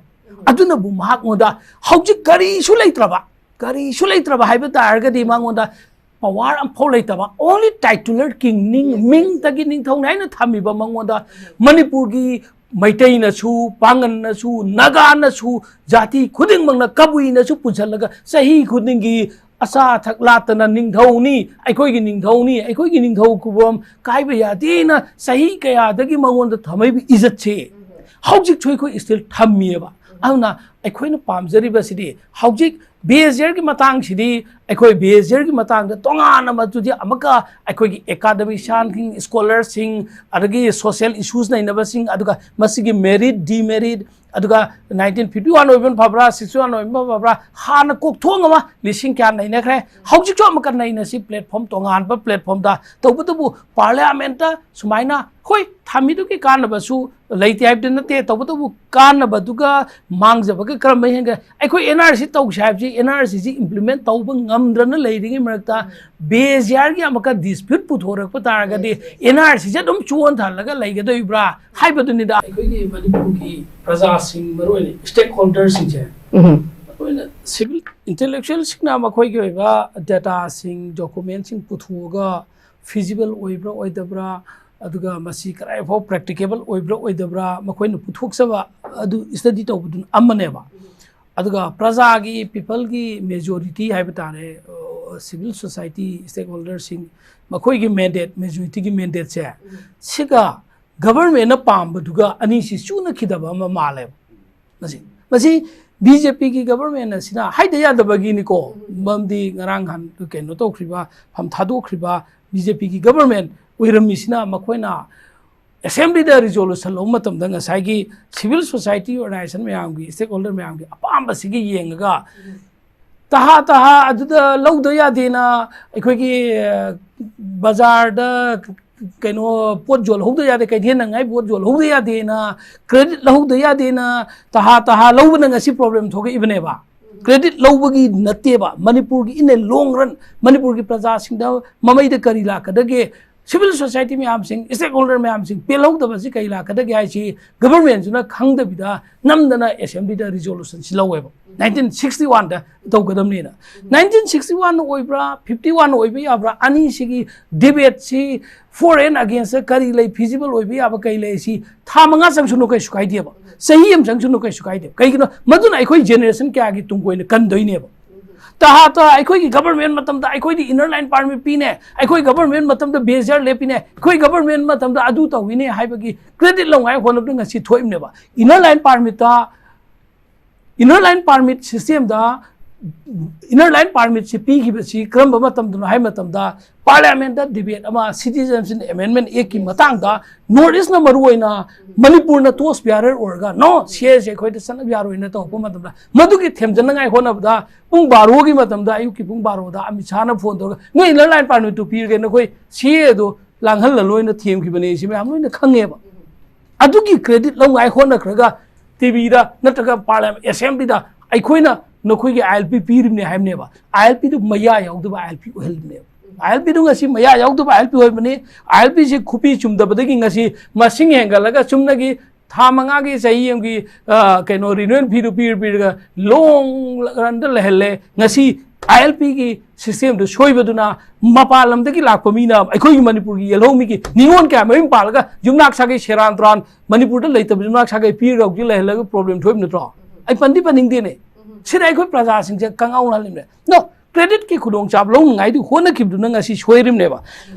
ꯑꯗꯨꯅꯕꯨ ꯃꯍꯥꯛꯉꯣꯟꯗ ꯍꯧꯖꯤꯛ ꯀꯔꯤꯁꯨ ꯂꯩꯇ꯭ꯔꯕ, ꯀꯔꯤꯁꯨ ꯂꯩꯇ꯭ꯔꯕ ꯍꯥꯏꯕ ꯇꯥꯔꯒꯗꯤ ꯃꯉꯣꯟꯗ ꯄꯋꯥꯔ ꯑꯃꯐꯥꯎ ꯂꯩꯇꯕ, only titular king, ꯅꯤꯡ-, ꯃꯤꯡꯇꯒꯤ ꯅꯤꯡꯊꯧꯅꯤ ꯍꯥꯏꯅ ꯊꯝꯃꯤꯕ ꯃꯉꯣꯟꯗ ꯃꯅꯤꯄꯨꯔꯒꯤ ꯃꯩꯇꯩꯅꯁꯨ, ꯄꯥꯡꯒꯜꯅꯁꯨ, ꯅꯥꯒꯥꯅꯁꯨ, ꯖꯥꯇꯤ ꯈꯨꯗꯤꯡꯃꯛꯅ, ꯀꯕꯨꯏꯅꯁꯨ ꯄꯨꯟꯁꯤꯜꯂꯒ ꯆꯍꯤ ꯈꯨꯗꯤꯡꯒꯤ ꯑꯆꯥ ꯑꯊꯛ ꯂꯥꯠꯇꯅ ꯅꯤꯡꯊꯧꯅꯤ, ꯑꯩꯈꯣꯏꯒꯤ ꯅꯤꯡꯊꯧꯅꯤ, ꯑꯩꯈꯣꯏꯒꯤ ꯅꯤꯡꯊꯧ ꯈꯨꯕꯝ ꯀꯥꯏꯕ ꯌꯥꯗꯦꯅ ꯆꯍꯤ ꯀꯌꯥꯗꯒꯤ ꯃꯉꯣꯟꯗ ꯊꯝꯃꯛꯏꯕ ꯏꯖꯠꯁꯦ ꯍꯧꯖꯤꯛꯁꯨ ꯑꯩꯈꯣꯏ still ꯊꯝꯃꯤꯑꯕ꯫ ꯑꯗꯨꯅ ꯑꯩꯈꯣꯏꯅ ꯄꯥꯝꯖꯔꯤꯕꯁꯤꯗꯤ ꯍꯧꯖꯤꯛ ꯕꯤ ꯑꯦꯁ ꯑꯥꯔꯒꯤ ꯃꯇꯥꯡꯁꯤꯗꯤ, ꯑꯩꯈꯣꯏ ꯕꯤ ꯑꯦꯁ ꯑꯥꯔꯒꯤ ꯃꯇꯥꯡꯗ ꯇꯣꯉꯥꯟꯅ ꯃꯗꯨꯗꯤ ꯑꯃꯨꯛꯀ ꯑꯩꯈꯣꯏꯒꯤ ꯑꯦꯀꯥꯗꯃꯤꯁꯤꯌꯥꯟꯁꯤꯡ, ꯁ꯭ꯀꯣꯂꯔꯁꯤꯡ, ꯑꯗꯒꯤ ꯁꯣꯁꯤꯌꯦꯜ ꯏꯁꯨꯁ ꯅꯩꯅꯕꯁꯤꯡ, ꯑꯗꯨꯒ ꯃꯁꯤꯒꯤ ꯃꯦꯔꯤꯠ, ꯗꯤꯃꯦꯔꯤꯠ, ꯑꯗꯨꯒ ꯅꯥꯏꯟꯇꯤꯟ ꯐꯤꯐꯇꯤ ꯋꯥꯟ ꯑꯣꯏꯕꯅ ꯐꯕ꯭ꯔꯥ, ꯁꯤꯛꯁꯇꯤ ꯋꯥꯟ ꯑꯣꯏꯕꯅ ꯐꯕ꯭ꯔꯥ, ꯍꯥꯟꯅ ꯀꯣꯛꯊꯣꯡ ꯑꯃ ꯂꯤꯁꯤꯡ ꯀꯌꯥ ꯅꯩꯅꯈ꯭ꯔꯦ, ꯍꯧꯖꯤꯛꯁꯨ ꯑꯃꯨꯛꯀ ꯅꯩꯅꯁꯤ ꯄ꯭ꯂꯦꯠꯐꯣꯝ, ꯇꯣꯉꯥꯟꯕ ꯄ꯭ꯂꯦꯠꯐꯣꯝꯗ꯫ ꯇꯧꯕꯇꯕꯨ ꯄꯥꯔꯂꯤꯌꯥꯃꯦꯟꯇ ꯁꯨꯃꯥꯏꯅ, ꯍꯣꯏ, ꯊꯝꯃꯤꯗꯨꯒꯤ ꯀꯥꯟꯅꯕꯁꯨ ꯂꯩꯇꯦ ꯍꯥꯏꯕꯗꯤ ꯅꯠꯇꯦ, ꯇꯧꯕꯇꯕꯨ ꯀꯥꯟꯅꯕꯗꯨꯒ ꯃꯥꯡꯖꯕꯒ ꯀꯔꯝꯕ ꯍꯦꯟꯒꯦ? ꯑꯩꯈꯣꯏ ꯑꯦꯟ ꯑꯥꯔ ꯁꯤ ꯇꯧꯁꯦ ꯍꯥꯏꯕꯁꯤ, ꯑꯦꯟ ꯑꯥꯔ ꯁꯤꯁꯤ ꯏꯝꯄ꯭ꯂꯤꯃꯦꯟ ꯇꯧꯕ ꯉꯝꯗ꯭ꯔꯅ ꯂꯩꯔꯤꯉꯩ ꯃꯔꯛꯇ ꯕꯦꯖꯤꯌꯥꯔꯒꯤ ꯑꯃꯨꯛꯀ ꯗꯤꯁꯄ꯭ꯌꯨꯠ ꯄꯨꯊꯣꯔꯛꯄ ꯇꯥꯔꯒꯗꯤ ꯑꯦꯟ ꯑꯥꯔ ꯁꯤꯁꯦ ꯑꯗꯨꯝ ꯆꯣꯟꯊꯍꯜꯂꯒ ꯂꯩꯒꯗꯣꯔꯤꯕ꯭ꯔꯥ ꯍꯥꯏꯕꯗꯨꯅꯤꯗ꯫ ꯑꯩꯈꯣꯏꯒꯤ ꯃꯅꯤꯄꯨꯔꯒꯤ ꯄ꯭ꯔꯖꯥꯁꯤꯡ, ꯃꯔꯨꯑꯣꯏꯅ ꯁ꯭ꯇꯦꯛ ꯍꯣꯜꯗꯔꯁꯤꯡꯁꯦ, ꯎꯝ꯫ ꯃꯔꯨꯑꯣꯏꯅ ꯁꯤꯚꯤꯜ ꯏꯟꯇꯦꯂꯦꯛꯆꯨꯋꯦꯜꯁꯤꯡꯅ ꯃꯈꯣꯏꯒꯤ ꯑꯣꯏꯕ ꯗꯦꯇꯥꯁꯤꯡ, ꯗꯣꯀꯨꯃꯦꯟꯁꯤꯡ ꯄꯨꯊꯣꯛꯑꯒ ꯐꯤꯖꯤꯕꯜ ꯑꯣꯏꯕ꯭ꯔꯥ ꯑꯣꯏꯗꯕ꯭ꯔꯥ, ꯑꯗꯨꯒ ꯃꯁꯤ ꯀꯗꯥꯏꯐꯥꯎ ꯄ꯭ꯔꯦꯛꯇꯤꯀꯦꯕꯜ ꯑꯣꯏꯕ꯭ꯔꯥ ꯑꯣꯏꯗꯕ꯭ꯔꯥ ꯃꯈꯣꯏꯅ ꯄꯨꯊꯣꯛꯆꯕ, ꯑꯗꯨ ꯁ꯭ꯇꯗꯤ ꯇꯧꯕꯗꯨꯅ ꯑꯃꯅꯦꯕ꯫ ꯑꯗꯨꯒ ꯄ꯭ꯔꯖꯥꯒꯤ, ꯄꯤꯄꯜꯒꯤ ꯃꯦꯖꯣꯔꯤꯇꯤ ꯍꯥꯏꯕ ꯇꯥꯔꯦ, ꯁꯤꯚꯤꯜ ꯁꯣꯁꯥꯏꯇꯤ ꯁ꯭ꯇꯦꯛ ꯍꯣꯜꯗꯔꯁꯤꯡ, ꯃꯈꯣꯏꯒꯤ ꯃꯦꯟꯗꯦꯠ, ꯃꯦꯖꯣꯔꯤꯇꯤꯒꯤ ꯃꯦꯟꯗꯦꯠꯁꯦ, ꯁꯤꯒ ꯒꯚꯔꯟꯃꯦꯟꯅ ꯄꯥꯝꯕꯗꯨꯒ ꯑꯅꯤꯁꯤ ꯆꯨꯅꯈꯤꯗꯕ ꯑꯃ ꯃꯥꯜꯂꯦꯕ꯫ ꯃꯁꯤ, ꯃꯁꯤ ꯕꯤ ꯖꯦ ꯄꯤꯒꯤ ꯒꯚꯔꯟꯃꯦꯟ ꯑꯁꯤꯅ ꯍꯥꯏꯗ ꯌꯥꯗꯕꯒꯤꯅꯤꯀꯣ꯫ ꯃꯔꯝꯗꯤ ꯉꯔꯥꯡ ꯅꯍꯥꯟ ꯀꯩꯅꯣ ꯇꯧꯈ꯭ꯔꯤꯕ, ꯐꯝ ꯊꯥꯗꯣꯛꯈ꯭ꯔꯤꯕ ꯕꯤ ꯖꯦ ꯄꯤꯒꯤ ꯒꯚꯔꯟꯃꯦꯟ ꯑꯣꯏꯔꯝꯃꯤꯁꯤꯅ ꯃꯈꯣꯏꯅ ꯑꯦꯁꯦꯝꯕ꯭ꯂꯤꯗ ꯔꯤꯖꯣꯂꯨꯁꯟ ꯂꯧꯕ ꯃꯇꯝꯗ ꯉꯁꯥꯏꯒꯤ ꯁꯤꯚꯤꯜ ꯁꯣꯁꯥꯏꯇꯤ ꯑꯣꯔꯒꯅꯥꯏꯖꯦꯁꯟ ꯃꯌꯥꯝꯒꯤ, ꯁ꯭ꯇꯦꯛ ꯍꯣꯜꯗꯔ ꯃꯌꯥꯝꯒꯤ ꯑꯄꯥꯝꯕꯁꯤꯒꯤ ꯌꯦꯡꯉꯒ ꯇꯍꯥ ꯇꯍꯥ ꯑꯗꯨꯗ ꯂꯧꯗ ꯌꯥꯗꯦꯅ ꯑꯩꯈꯣꯏꯒꯤ, ꯑ, ꯕꯖꯥꯔꯗ ꯀꯩꯅꯣ ꯄꯣꯠ ꯌꯣꯜꯍꯧꯗ ꯌꯥꯗꯦ, ꯀꯩꯊꯦꯜ ꯅꯪꯉꯥꯏ ꯄꯣꯠ ꯌꯣꯜꯍꯧꯗ ꯌꯥꯗꯦꯅ, ꯀ꯭ꯔꯦꯗꯤꯠ ꯂꯧꯍꯧꯗ ꯌꯥꯗꯦꯅ ꯇꯍꯥ ꯇꯍꯥ ꯂꯧꯕꯅ ꯉꯁꯤ ꯄ꯭ꯔꯣꯕ꯭ꯂꯦꯝ ꯊꯣꯛꯂꯛꯏꯕꯅꯦꯕ꯫ ꯀ꯭ꯔꯦꯗꯤꯠ ꯂꯧꯕꯒꯤ ꯅꯠꯇꯦꯕ꯫ ꯃꯅꯤꯄꯨꯔꯒꯤ in a long run, ꯃꯅꯤꯄꯨꯔꯒꯤ ꯄ꯭ꯔꯖꯥꯁꯤꯡꯗ ꯃꯃꯩꯗ ꯀꯔꯤ ꯂꯥꯛꯀꯗꯒꯦ? ꯁꯤꯚꯤꯜ ꯁꯣꯁꯥꯏꯇꯤ ꯃꯌꯥꯝꯁꯤꯡ, ꯁ꯭ꯇꯦꯛ ꯍꯣꯜꯗꯔ ꯃꯌꯥꯝꯁꯤꯡ ꯄꯦꯜꯍꯧꯗꯕꯁꯤ ꯀꯔꯤ ꯂꯥꯛꯀꯗꯒꯦ ꯍꯥꯏꯁꯤ ꯒꯚꯔꯟꯃꯦꯟꯁꯤꯅ ꯈꯪꯗꯕꯤꯗ ꯅꯝꯗꯅ ꯑꯦꯁꯦꯝꯕ꯭ꯂꯤꯗ ꯔꯤꯖꯣꯂꯨꯁꯟꯁꯤ ꯂꯧꯋꯦꯕ, ꯅꯥꯏꯟꯇꯤꯟ ꯁꯤꯛꯁꯇꯤ ꯋꯥꯟꯗ ꯇꯧꯒꯗꯕꯅꯤꯅ꯫ ꯅꯥꯏꯟꯇꯤꯟ ꯁꯤꯛꯁꯇꯤ ꯋꯥꯟꯅ ꯑꯣꯏꯕ꯭ꯔꯥ, ꯐꯤꯐꯇꯤ ꯋꯥꯟꯅ ꯑꯣꯏꯕ ꯌꯥꯕ꯭ꯔꯥ, ꯑꯅꯤꯁꯤꯒꯤ ꯗꯤꯕꯦꯠꯁꯤ, ꯐꯣꯔ ꯑꯦꯟ ꯑꯒꯦꯟꯁꯇ ꯀꯔꯤ ꯂꯩ, ꯐꯤꯖꯤꯕꯜ ꯑꯣꯏꯕ ꯌꯥꯕ ꯀꯔꯤ ꯂꯩ, ꯁꯤ ꯊꯥ ꯃꯉꯥ ꯆꯪꯁꯅꯨ, ꯀꯩꯁꯨ ꯀꯥꯏꯗꯦꯕ, ꯆꯍꯤ ꯑꯃ ꯆꯪꯁꯅꯨ, ꯀꯩꯁꯨ ꯀꯥꯏꯗꯦꯕ꯫ ꯀꯩꯒꯤꯅꯣ? ꯃꯗꯨꯅ ꯑꯩꯈꯣꯏ ꯖꯦꯅꯦꯔꯦꯁꯟ ꯀꯌꯥꯒꯤ ꯇꯨꯡ ꯀꯣꯏꯅ ꯀꯟꯗꯣꯏꯅꯦꯕ꯫ ꯇꯍꯥ ꯇꯍꯥ ꯑꯩꯈꯣꯏꯒꯤ ꯒꯚꯔꯟꯃꯦꯟ ꯃꯇꯝꯗ ꯑꯩꯈꯣꯏꯗꯤ ꯏꯅꯔ ꯂꯥꯏꯟ ꯄꯥꯔꯃꯤꯠ ꯄꯤꯅꯦ, ꯑꯩꯈꯣꯏ ꯒꯚꯔꯟꯃꯦꯟ ꯃꯇꯝꯗ ꯕꯦꯖꯤꯌꯥꯔ ꯂꯦꯞꯄꯤꯅꯦ, ꯑꯩꯈꯣꯏ ꯒꯚꯔꯟꯃꯦꯟ ꯃꯇꯝꯗ ꯑꯗꯨ ꯇꯧꯋꯤꯅꯦ ꯍꯥꯏꯕꯒꯤ ꯀ꯭ꯔꯦꯗꯤꯠ ꯂꯧꯉꯥꯏ ꯍꯣꯠꯅꯕꯗ ꯉꯁꯤ ꯊꯣꯛꯏꯕꯅꯦꯕ꯫ ꯏꯅꯔ ꯂꯥꯏꯟ ꯄꯥꯔꯃꯤꯠꯇ, ꯏꯅꯔ ꯂꯥꯏꯟ ꯄꯥꯔꯃꯤꯠ ꯁꯤꯁꯇꯦꯝꯗ Inner Line Permitꯁꯤ ꯄꯤꯈꯤꯕꯁꯤ ꯀꯔꯝꯕ ꯃꯇꯝꯗꯅꯣ ꯍꯥꯏꯕ ꯃꯇꯝꯗ, Parliamentꯇ debate ꯑꯃ Citizenship Amendment Actꯀꯤ ꯃꯇꯥꯡꯗ, North Eastꯅ ꯃꯔꯨ ꯑꯣꯏꯅ ꯃꯅꯤꯄꯨꯔꯅ torch bearer ꯑꯣꯏꯔꯒ, "No, CAAꯁꯦ ꯑꯩꯈꯣꯏꯗ ꯆꯠꯅꯕ ꯌꯥꯔꯣꯏꯅ" ꯇꯧꯔꯛꯄ ꯃꯇꯝꯗ, ꯃꯗꯨꯒꯤ ꯊꯦꯝꯖꯤꯟꯅꯉꯥꯏ ꯍꯣꯠꯅꯕꯗ ꯄꯨꯡ ꯕꯥꯔꯣꯒꯤ ꯃꯇꯝꯗ, ꯑꯌꯨꯛꯀꯤ ꯄꯨꯡ ꯕꯥꯔꯣꯗ ꯑꯃꯤꯠ ꯁꯥꯍꯅ phone ꯇꯧꯔꯒ, "ꯅꯣꯏ Inner Line Permitꯇꯨ ꯄꯤꯔꯒꯦ, ꯅꯈꯣꯏ CAAꯗꯣ ꯂꯥꯡꯍꯜꯂꯅꯨ" ꯍꯥꯏꯅ ꯊꯦꯝꯈꯤꯕꯅꯦ꯫ ꯁꯤ ꯃꯌꯥꯝ ꯂꯣꯏꯅ ꯈꯪꯉꯦꯕ꯫ ꯑꯗꯨꯒꯤ credit ꯂꯧꯉꯥꯏ ꯍꯣꯠꯅꯈ꯭ꯔꯒ, TVꯗ ꯅꯠꯇ꯭ꯔꯒ Parliament Assemblyꯗ ꯑꯩꯈꯣꯏꯅ ꯅꯈꯣꯏꯒꯤ ILP ꯄꯤꯔꯤꯕꯅꯦ ꯍꯥꯏꯕꯅꯦꯕ꯫ ILPꯗꯨ ꯃꯌꯥ ꯌꯥꯎꯗꯕ ILP ꯑꯣꯏꯍꯜꯂꯤꯕꯅꯦꯕ꯫ ILPꯗꯨ ꯉꯁꯤ ꯃꯌꯥ ꯌꯥꯎꯗꯕ ILP ꯑꯣꯏꯕꯅꯤ꯫ ILPꯁꯤ ꯈꯨꯄꯤ ꯆꯨꯝꯗꯕꯗꯒꯤ ꯉꯁꯤ ꯃꯁꯤꯡ ꯍꯦꯟꯒꯠꯂꯒ, ꯆꯨꯝꯅꯒꯤ ꯊꯥ ꯃꯉꯥꯒꯤ, ꯆꯍꯤ ꯑꯃꯒꯤ, ꯑ, ꯀꯩꯅꯣ, renewal feeꯗꯨ ꯄꯤꯔ ꯄꯤꯔꯒ long runꯗ ꯂꯩꯍꯜꯂꯦ꯫ ꯉꯁꯤ ILPꯒꯤ systemꯗꯨ ꯁꯣꯏꯕꯗꯨꯅ ꯃꯄꯥꯟ ꯂꯝꯗꯒꯤ ꯂꯥꯛꯄ ꯃꯤꯅ ꯑꯩꯈꯣꯏꯒꯤ ꯃꯅꯤꯄꯨꯔꯒꯤ ꯌꯦꯜꯍꯧꯃꯤꯒꯤ ꯅꯤꯉꯣꯜ ꯀꯌꯥ ꯃꯌꯨꯝ ꯄꯥꯜꯂꯒ ꯌꯨꯝꯅꯥꯛ ꯁꯥꯒꯩ ꯁꯦꯔꯥꯟ ꯇꯨꯔꯥꯟ, ꯃꯅꯤꯄꯨꯔꯗ ꯂꯩꯇꯕ ꯌꯨꯝꯅꯥꯛ ꯁꯥꯒꯩ ꯄꯤꯔꯒ ꯍꯧꯖꯤꯛ ꯂꯩꯍꯜꯂꯒ problem ꯊꯣꯛꯏꯕ ꯅꯠꯇ꯭ꯔꯣ? ꯑꯩ ꯄꯟꯗꯤ ꯄꯟꯅꯤꯡꯗꯦꯅꯦ꯫ ꯁꯤꯗ ꯑꯩꯈꯣꯏ ꯄ꯭ꯔꯖꯥꯁꯤꯡꯁꯦ ꯀꯪꯉꯥꯎꯅꯍꯜꯂꯤꯕꯅꯦ꯫ No, creditꯀꯤ ꯈꯨꯗꯣꯡꯆꯥꯕ ꯂꯧꯅꯉꯥꯏꯗꯨ ꯍꯣꯠꯅꯈꯤꯕꯗꯨꯅ ꯉꯁꯤ ꯁꯣꯏꯔꯤꯕꯅꯦꯕ꯫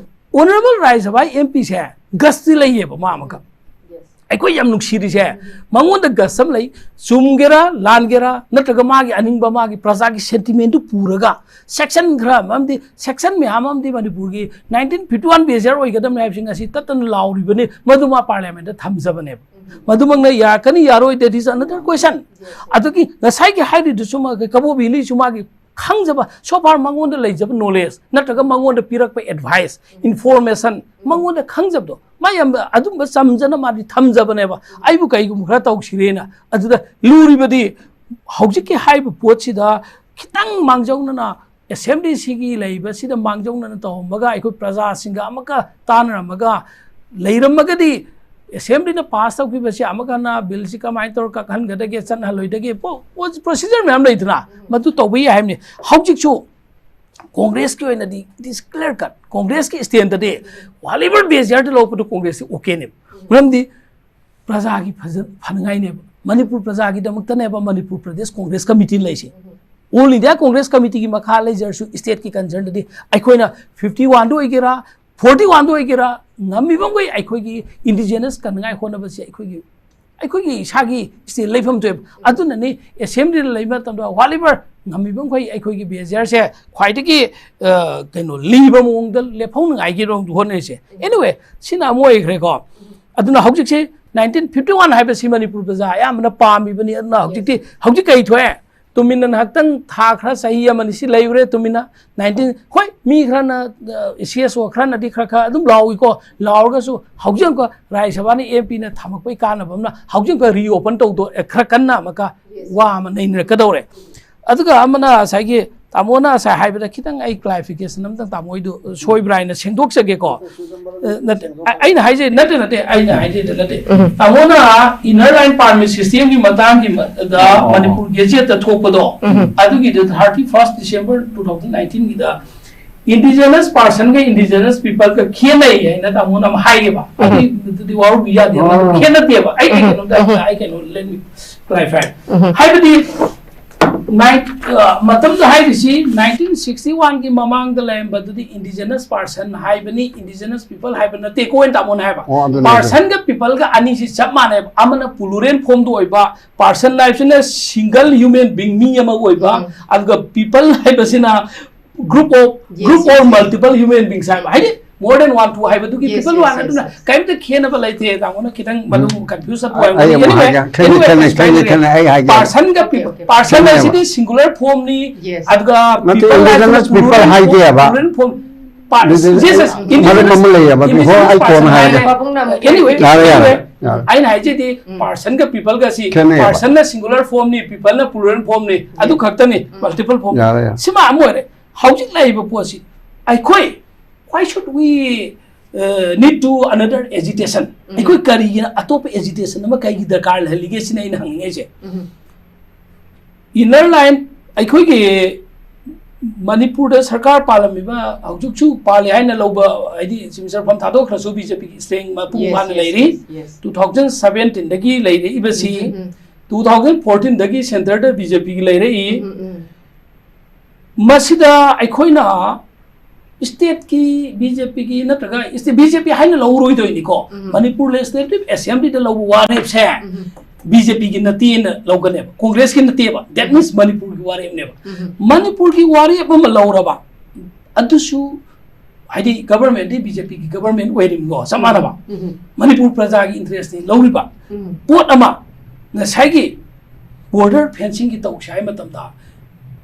Honourable ꯔꯥꯖ꯭ꯌ ꯁꯚꯥ MPꯁꯦ gutꯁꯇꯤ ꯂꯩꯌꯦꯕ ꯃꯥ ꯑꯃꯈꯛ꯫ ꯑꯩꯈꯣꯏ ꯌꯥꯝ ꯅꯨꯡꯁꯤꯔꯤꯁꯦ, ꯃꯉꯣꯟꯗ guts ꯑꯃ ꯂꯩ꯫ ꯆꯨꯝꯒꯦꯔꯥ, ꯂꯥꯟꯒꯦꯔꯥ, ꯅꯠꯇ꯭ꯔꯒ ꯃꯥꯒꯤ ꯑꯅꯤꯡꯕ, ꯃꯥꯒꯤ ꯄ꯭ꯔꯖꯥꯒꯤ sentimentꯗꯨ ꯄꯨꯔꯒ, section ꯈꯔ ꯑꯃꯗꯤ, section ꯃꯌꯥꯝ ꯑꯃꯗꯤ ꯃꯅꯤꯄꯨꯔꯒꯤ nineteen fifty one baser ꯑꯣꯏꯒꯗꯕꯅꯤ ꯍꯥꯏꯕꯁꯤ ꯉꯁꯤ ꯇꯠꯇꯅ ꯂꯥꯎꯔꯤꯕꯅꯤ, ꯃꯗꯨ ꯃꯥ Parliamentꯇ ꯊꯝꯖꯕꯅꯦꯕ꯫ ꯃꯗꯨꯃꯛꯅ ꯌꯥꯔꯛꯀꯅꯤ ꯌꯥꯔꯣꯏ, that is another question꯫ ꯑꯗꯨꯒꯤ ꯉꯁꯥꯏꯒꯤ ꯍꯥꯏꯔꯤꯗꯨꯁꯨ ꯃꯥꯒꯤ ꯀꯕꯣꯛ ꯚꯦꯂꯤꯁꯨ ꯃꯥꯒꯤ ꯈꯪꯖꯕ, so far ꯃꯉꯣꯟꯗ ꯂꯩꯖꯕ knowledge ꯅꯠꯇ꯭ꯔꯒ ꯃꯉꯣꯟꯗ ꯄꯤꯔꯛꯄ advice, information, ꯃꯉꯣꯟꯗ ꯈꯪꯖꯕꯗꯣ, ꯃꯥ ꯌꯥꯝ ꯑꯗꯨꯝꯕ ꯆꯝꯖꯅ ꯃꯥꯗꯤ ꯊꯝꯖꯕꯅꯦꯕ꯫ "ꯑꯩꯕꯨ ꯀꯩꯒꯨꯝꯕ ꯈꯔ ꯇꯧꯁꯤꯔꯦꯅ"꯫ ꯑꯗꯨꯗ ꯂꯨꯔꯤꯕꯗꯤ, ꯍꯧꯖꯤꯛꯀꯤ ꯍꯥꯏꯔꯤꯕ ꯄꯣꯠꯁꯤꯗ ꯈꯤꯇꯪ ꯃꯥꯡꯖꯧꯅꯅ, Assemblyꯁꯤꯒꯤ ꯂꯩꯔꯤꯕꯁꯤꯗ ꯃꯥꯡꯖꯧꯅꯅ ꯇꯧꯔꯝꯃꯒ, ꯑꯩꯈꯣꯏ ꯄ꯭ꯔꯖꯥꯁꯤꯡꯒ ꯑꯃꯨꯛꯀ ꯇꯥꯟꯅꯔꯝꯃꯒ ꯂꯩꯔꯝꯃꯒꯗꯤ, Assemblyꯅ pass ꯇꯧꯈꯤꯕꯁꯤ ꯑꯃꯨꯛ ꯍꯟꯅ billꯁꯤ ꯀꯃꯥꯏꯅ ꯇꯧꯔꯒ ꯀꯛꯍꯟꯒꯗꯒꯦ, ꯆꯠꯍꯜꯂꯣꯏꯗꯒꯦ, ꯄꯣ-, ꯄꯣ-, procedure ꯃꯌꯥꯝ ꯂꯩꯗꯅ, ꯃꯗꯨ ꯇꯧꯕ ꯌꯥꯏ ꯍꯥꯏꯕꯅꯤ꯫ ꯍꯧꯖꯤꯛꯁꯨ Congressꯀꯤ ꯑꯣꯏꯅꯗꯤ it is clear cut, Congressꯀꯤ standꯗꯗꯤ whatever baserꯗ ꯂꯧꯔꯛꯄꯗꯨ Congressꯁꯤ okayꯅꯦꯕ꯫ ꯃꯔꯝꯗꯤ ꯄ꯭ꯔꯖꯥꯒꯤ ꯐꯖ-, ꯐꯅꯉꯥꯏꯅꯦꯕ, ꯃꯅꯤꯄꯨꯔ ꯄ꯭ꯔꯖꯥꯒꯤꯗꯃꯛꯇꯅꯦꯕ ꯃꯅꯤꯄꯨꯔ ꯄ꯭ꯔꯗꯦꯁ Congress Committee ꯂꯩꯁꯦ꯫ All India Congress Committeeꯒꯤ ꯃꯈꯥ ꯂꯩꯖꯔꯁꯨ, stateꯀꯤ concernꯗꯗꯤ ꯑꯩꯈꯣꯏꯅ fifty oneꯗ ꯑꯣꯏꯒꯦꯔꯥ, forty oneꯗ ꯑꯣꯏꯒꯦꯔꯥ, ꯉꯝꯃꯤꯕ ꯃꯈꯩ ꯑꯩꯈꯣꯏꯒꯤ indigenous ꯀꯟꯅꯉꯥꯏ ꯍꯣꯠꯅꯕꯁꯦ ꯑꯩꯈꯣꯏꯒꯤ, ꯑꯩꯈꯣꯏꯒꯤ ꯏꯁꯥꯒꯤ state ꯂꯩꯐꯝ ꯊꯣꯛꯑꯦꯕ꯫ ꯑꯗꯨꯅꯅꯤ Assemblyꯗ ꯂꯩꯕ ꯃꯇꯝꯗ whatever ꯉꯝꯃꯤꯕ ꯃꯈꯩ ꯑꯩꯈꯣꯏꯒꯤ ꯕꯦꯖꯤꯌꯥꯔꯁꯦ ꯈ꯭ꯋꯥꯏꯗꯒꯤ ꯑ, ꯀꯩꯅꯣ ꯂꯤꯕ ꯃꯑꯣꯡꯗ ꯂꯦꯞꯍꯧꯅꯉꯥꯏꯒꯤꯗꯃꯛꯇ ꯍꯣꯠꯅꯔꯤꯁꯦ꯫ Anyway, ꯁꯤꯅ ꯑꯃ ꯑꯣꯏꯈ꯭ꯔꯦꯀꯣ꯫ ꯑꯗꯨꯅ ꯍꯧꯖꯤꯛꯁꯤ nineteen fifty one ꯍꯥꯏꯕꯁꯤ ꯃꯅꯤꯄꯨꯔ ꯄ꯭ꯔꯖꯥ ꯑꯌꯥꯝꯕꯅ ꯄꯥꯝꯃꯤꯕꯅꯤ꯫ ꯑꯗꯨꯅ ꯍꯧꯖꯤꯛꯇꯤ ꯍꯧꯖꯤꯛ ꯀꯩ ꯊꯣꯛꯑꯦ? ꯇꯨꯃꯤꯟꯅ ꯉꯥꯏꯍꯥꯛꯇꯪ ꯊꯥ ꯈꯔ, ꯆꯍꯤ ꯑꯃꯅꯤ ꯁꯤ ꯂꯩꯔꯨꯔꯦ ꯇꯨꯃꯤꯟꯅ꯫ Nineteen, ꯍꯣꯏ, ꯃꯤ ꯈꯔꯅ, ꯁꯤ ꯑꯦꯁ ꯑꯣ ꯈꯔꯅꯗꯤ ꯈꯔ ꯈꯔ ꯑꯗꯨꯝ ꯂꯥꯎꯏꯀꯣ꯫ ꯂꯥꯎꯔꯒꯁꯨ ꯍꯧꯖꯤꯛ ꯑꯃꯨꯛꯀ ꯔꯥꯖ꯭ꯌ ꯁꯚꯥꯅ, ꯑꯦꯝ ꯄꯤꯅ ꯊꯝꯃꯛꯄꯒꯤ ꯀꯥꯟꯅꯕ ꯑꯃꯅ ꯍꯧꯖꯤꯛ ꯑꯃꯨꯛꯀ ꯔꯤꯑꯣꯄꯟ ꯇꯧꯗꯣ-, ꯑꯦ, ꯈꯔ ꯀꯟꯅ ꯑꯃꯨꯛꯀ ꯋꯥ ꯑꯃ ꯅꯩꯅꯔꯛꯀꯗꯧꯔꯦ꯫ ꯑꯗꯨꯒ ꯑꯃꯅ ꯉꯁꯥꯏꯒꯤ ꯇꯥꯃꯣꯅ ꯉꯁꯥꯏ ꯍꯥꯏꯕꯗ ꯈꯤꯇꯪ ꯑꯩ ꯀ꯭ꯂꯥꯔꯤꯐꯤꯀꯦꯁꯟ ꯑꯃꯇꯪ ꯇꯥꯃꯣ ꯍꯣꯏꯗꯨ ꯁꯣꯏꯕ꯭ꯔꯥ ꯍꯥꯏꯅ ꯁꯦꯡꯗꯣꯛꯆꯒꯦꯀꯣ꯫ ꯑ, ꯅꯠꯇꯦ, ꯑ-, ꯑꯩꯅ ꯍꯥꯏꯖꯩ, ꯅꯠꯇꯦ, ꯅꯠꯇꯦ, ꯑꯩꯅ ꯍꯥꯏꯖꯩꯗ ꯅꯠꯇꯦ꯫ ꯇꯥꯃꯣꯅ ꯏꯟꯅꯔ ꯂꯥꯏꯟ ꯄꯥꯔꯃꯤꯠ ꯁꯤꯁꯇꯦꯝꯒꯤ ꯃꯇꯥꯡꯒꯤ ꯃ-, ꯗ ꯑꯣ꯫ ꯃꯅꯤꯄꯨꯔ ꯒꯦꯖꯦꯠꯇ ꯊꯣꯛꯄꯗꯣ, ꯑꯗꯨꯒꯤꯗ thirty first December two thousand nineteen ꯒꯤꯗ indigenous personꯒ indigenous peopleꯒ ꯈꯦꯠꯅꯩ ꯍꯥꯏꯅ ꯇꯥꯃꯣꯅ ꯑꯃ ꯍꯥꯏꯌꯦꯕ꯫ ꯑꯗꯨꯗꯤ ꯋꯥꯔꯧꯕꯤ ꯌꯥꯗꯦ, ꯑꯗꯨ ꯈꯦꯠꯅꯠꯇꯦꯕ꯫ ꯑꯩ, ꯑꯩ ꯀꯩꯅꯣꯝꯇ, ꯑꯩ ꯀꯩꯅꯣ, let me clarify꯫ ꯍꯥꯏꯕꯗꯤ, ꯅꯥꯏꯟ-, ꯑ, ꯃꯇꯝꯗ ꯍꯥꯏꯔꯤꯁꯤ nineteen sixty one ꯒꯤ ꯃꯃꯥꯡꯗ ꯂꯩꯔꯝꯕꯗꯨꯗꯤ indigenous person ꯍꯥꯏꯕꯅꯤ, indigenous people ꯍꯥꯏꯕ ꯅꯠꯇꯦꯀꯣ, ꯑꯩꯅ ꯇꯥꯃꯣꯅ ꯍꯥꯏꯕ꯫ ꯑꯣ, ꯑꯗꯨꯅꯦ, ꯑꯗꯨꯅꯦ꯫ Personꯒ peopleꯒ ꯑꯅꯤꯁꯤ ꯆꯞ ꯃꯥꯟꯅꯩꯕ꯫ ꯑꯃꯅ plural formꯗ ꯑꯣꯏꯕ, person ꯍꯥꯏꯕꯁꯤꯅ single human being, ꯃꯤ ꯑꯃ ꯑꯣꯏꯕ, ꯑꯗꯨꯒ people ꯍꯥꯏꯕꯁꯤꯅ group of, group or multiple human beings ꯍꯥꯏꯕ, ꯍꯥꯏꯗꯤ more than one, two ꯍꯥꯏꯕꯗꯨꯒꯤ people one ꯑꯗꯨꯅ ꯀꯔꯤꯝꯇ ꯈꯦꯠꯅꯕ ꯂꯩꯇꯦ꯫ ꯇꯥꯃꯣꯅ ꯈꯤꯇꯪ ꯃꯗꯨ confuse ꯆꯠꯄ ꯑꯩ ꯑꯃꯨꯛ ꯑꯣꯏꯔꯝꯒꯅꯤ꯫ Anyway, ꯍꯥꯏꯒꯦ꯫ ꯈꯦꯠꯅꯩ, anyway, ꯈꯦꯠꯅꯩ, ꯈꯦꯠꯅꯩ, ꯈꯦꯠꯅꯩ꯫ ꯑꯩ ꯍꯥꯏꯒꯦ꯫ Personꯒ people, person ꯈꯦꯠꯅꯩꯌꯦꯕ꯫ ꯍꯥꯏꯁꯤꯗꯤ singular formꯅꯤ, ꯑꯗꯨꯒ ꯅꯠꯇꯦ, people indigenous ꯍꯥꯏꯁꯤꯅ people plural form, ꯍꯥꯏꯗꯦꯕ꯫ Plural form꯫ Indigenous, yes, yes, ꯃꯔꯝ indigenous, ꯑꯃ ꯂꯩꯌꯦꯕ, ꯑꯗꯨ indigenous ꯍꯣꯏ, ꯑꯩ ꯀꯣꯟꯅ person ꯍꯥꯏꯒꯦ꯫ ꯍꯥꯏꯔꯦ꯫ Anyway, ꯌꯥꯔꯦ, ꯌꯥꯔꯦ, anyway, ꯌꯥꯔꯦ꯫ ꯑꯩꯅ ꯍꯥꯏꯖꯩꯗꯤ personꯒ peopleꯒ ꯁꯤ ꯈꯦꯠꯅꯩꯌꯦꯕ꯫ Personꯅ singular formꯅꯤ, peopleꯅ plural formꯅꯤ, ꯑꯗꯨ ꯈꯛꯇꯅꯤ, multiple form꯫ ꯌꯥꯔꯦ, ꯌꯥꯔꯦ꯫ ꯁꯤꯃ ꯑꯃ ꯑꯣꯏꯔꯦ꯫ ꯍꯧꯖꯤꯛ ꯂꯩꯔꯤꯕ ꯄꯣꯠꯁꯤ ꯑꯩꯈꯣꯏ, why should we, uh, need to another agitation? ꯑꯩꯈꯣꯏ ꯀꯔꯤꯒꯤ ꯑꯇꯣꯞꯄ agitation ꯑꯃ ꯀꯩꯒꯤ ꯗꯔꯀꯥꯔ ꯂꯩꯍꯜꯂꯤꯒꯦ ꯁꯤꯅ ꯑꯩꯅ ꯍꯪꯅꯤꯡꯉꯤꯁꯦ꯫ Inner line, ꯑꯩꯈꯣꯏꯒꯤ ꯃꯅꯤꯄꯨꯔꯗ ꯁꯔꯀꯥꯔ ꯄꯥꯜꯂꯝꯃꯤꯕ, ꯍꯧꯖꯤꯛꯁꯨ ꯄꯥꯜꯂꯤ ꯍꯥꯏꯅ ꯂꯧꯕ, ꯍꯥꯏꯗꯤ ꯆꯤꯡꯖꯔꯐꯝ ꯊꯥꯗꯣꯛꯈ꯭ꯔꯁꯨ BJPꯒꯤ strength ꯃꯄꯨꯡ ꯐꯥꯅ ꯂꯩꯔꯤ꯫ Two thousand seventeenꯗꯒꯤ ꯂꯩꯔꯛꯏꯕꯁꯤ, two thousand fourteenꯗꯒꯤ centreꯗ BJPꯒꯤ ꯂꯩꯔꯛꯏ꯫ ꯃꯁꯤꯗ ꯑꯩꯈꯣꯏꯅ stateꯀꯤ BJPꯒꯤ ꯅꯠꯇ꯭ꯔꯒ state BJP ꯍꯥꯏꯅ ꯂꯧꯔꯣꯏꯗꯣꯏꯅꯤꯀꯣ꯫ ꯃꯅꯤꯄꯨꯔ Legislative Assemblyꯗ ꯂꯧꯕ ꯋꯥꯔꯦꯞꯁꯦ ꯕꯤ ꯖꯦ ꯄꯤꯒꯤ ꯅꯠꯇꯦꯅ ꯂꯧꯒꯅꯦꯕ, ꯀꯣꯡꯒ꯭ꯔꯦꯁꯀꯤ ꯅꯠꯇꯦꯕ꯫ That means ꯃꯅꯤꯄꯨꯔꯒꯤ ꯋꯥꯔꯦꯞꯅꯦꯕ꯫ ꯎꯝ. ꯃꯅꯤꯄꯨꯔꯒꯤ ꯋꯥꯔꯦꯞ ꯑꯃ ꯂꯧꯔꯕ, ꯑꯗꯨꯁꯨ ꯍꯥꯏꯗꯤ ꯒꯕꯔꯃꯦꯟꯗꯤ ꯕꯤ ꯖꯦ ꯄꯤꯒꯤ ꯒꯕꯔꯃꯦꯟ ꯑꯣꯏꯔꯤꯕꯀꯣ, ꯆꯞ ꯃꯥꯟꯅꯕ꯫ ꯎꯝ. ꯃꯅꯤꯄꯨꯔ ꯄ꯭ꯔꯖꯥꯒꯤ ꯏꯟꯇꯔꯦꯁꯅꯤ ꯂꯧꯔꯤꯕ꯫ ꯎꯝ. ꯄꯣꯠ ꯑꯃ, ꯉꯁꯥꯏꯒꯤ ꯕꯣꯔꯗꯔ ꯐꯦꯟꯁꯤꯡꯒꯤ ꯇꯧꯁꯦ ꯍꯥꯏ ꯃꯇꯝꯗ,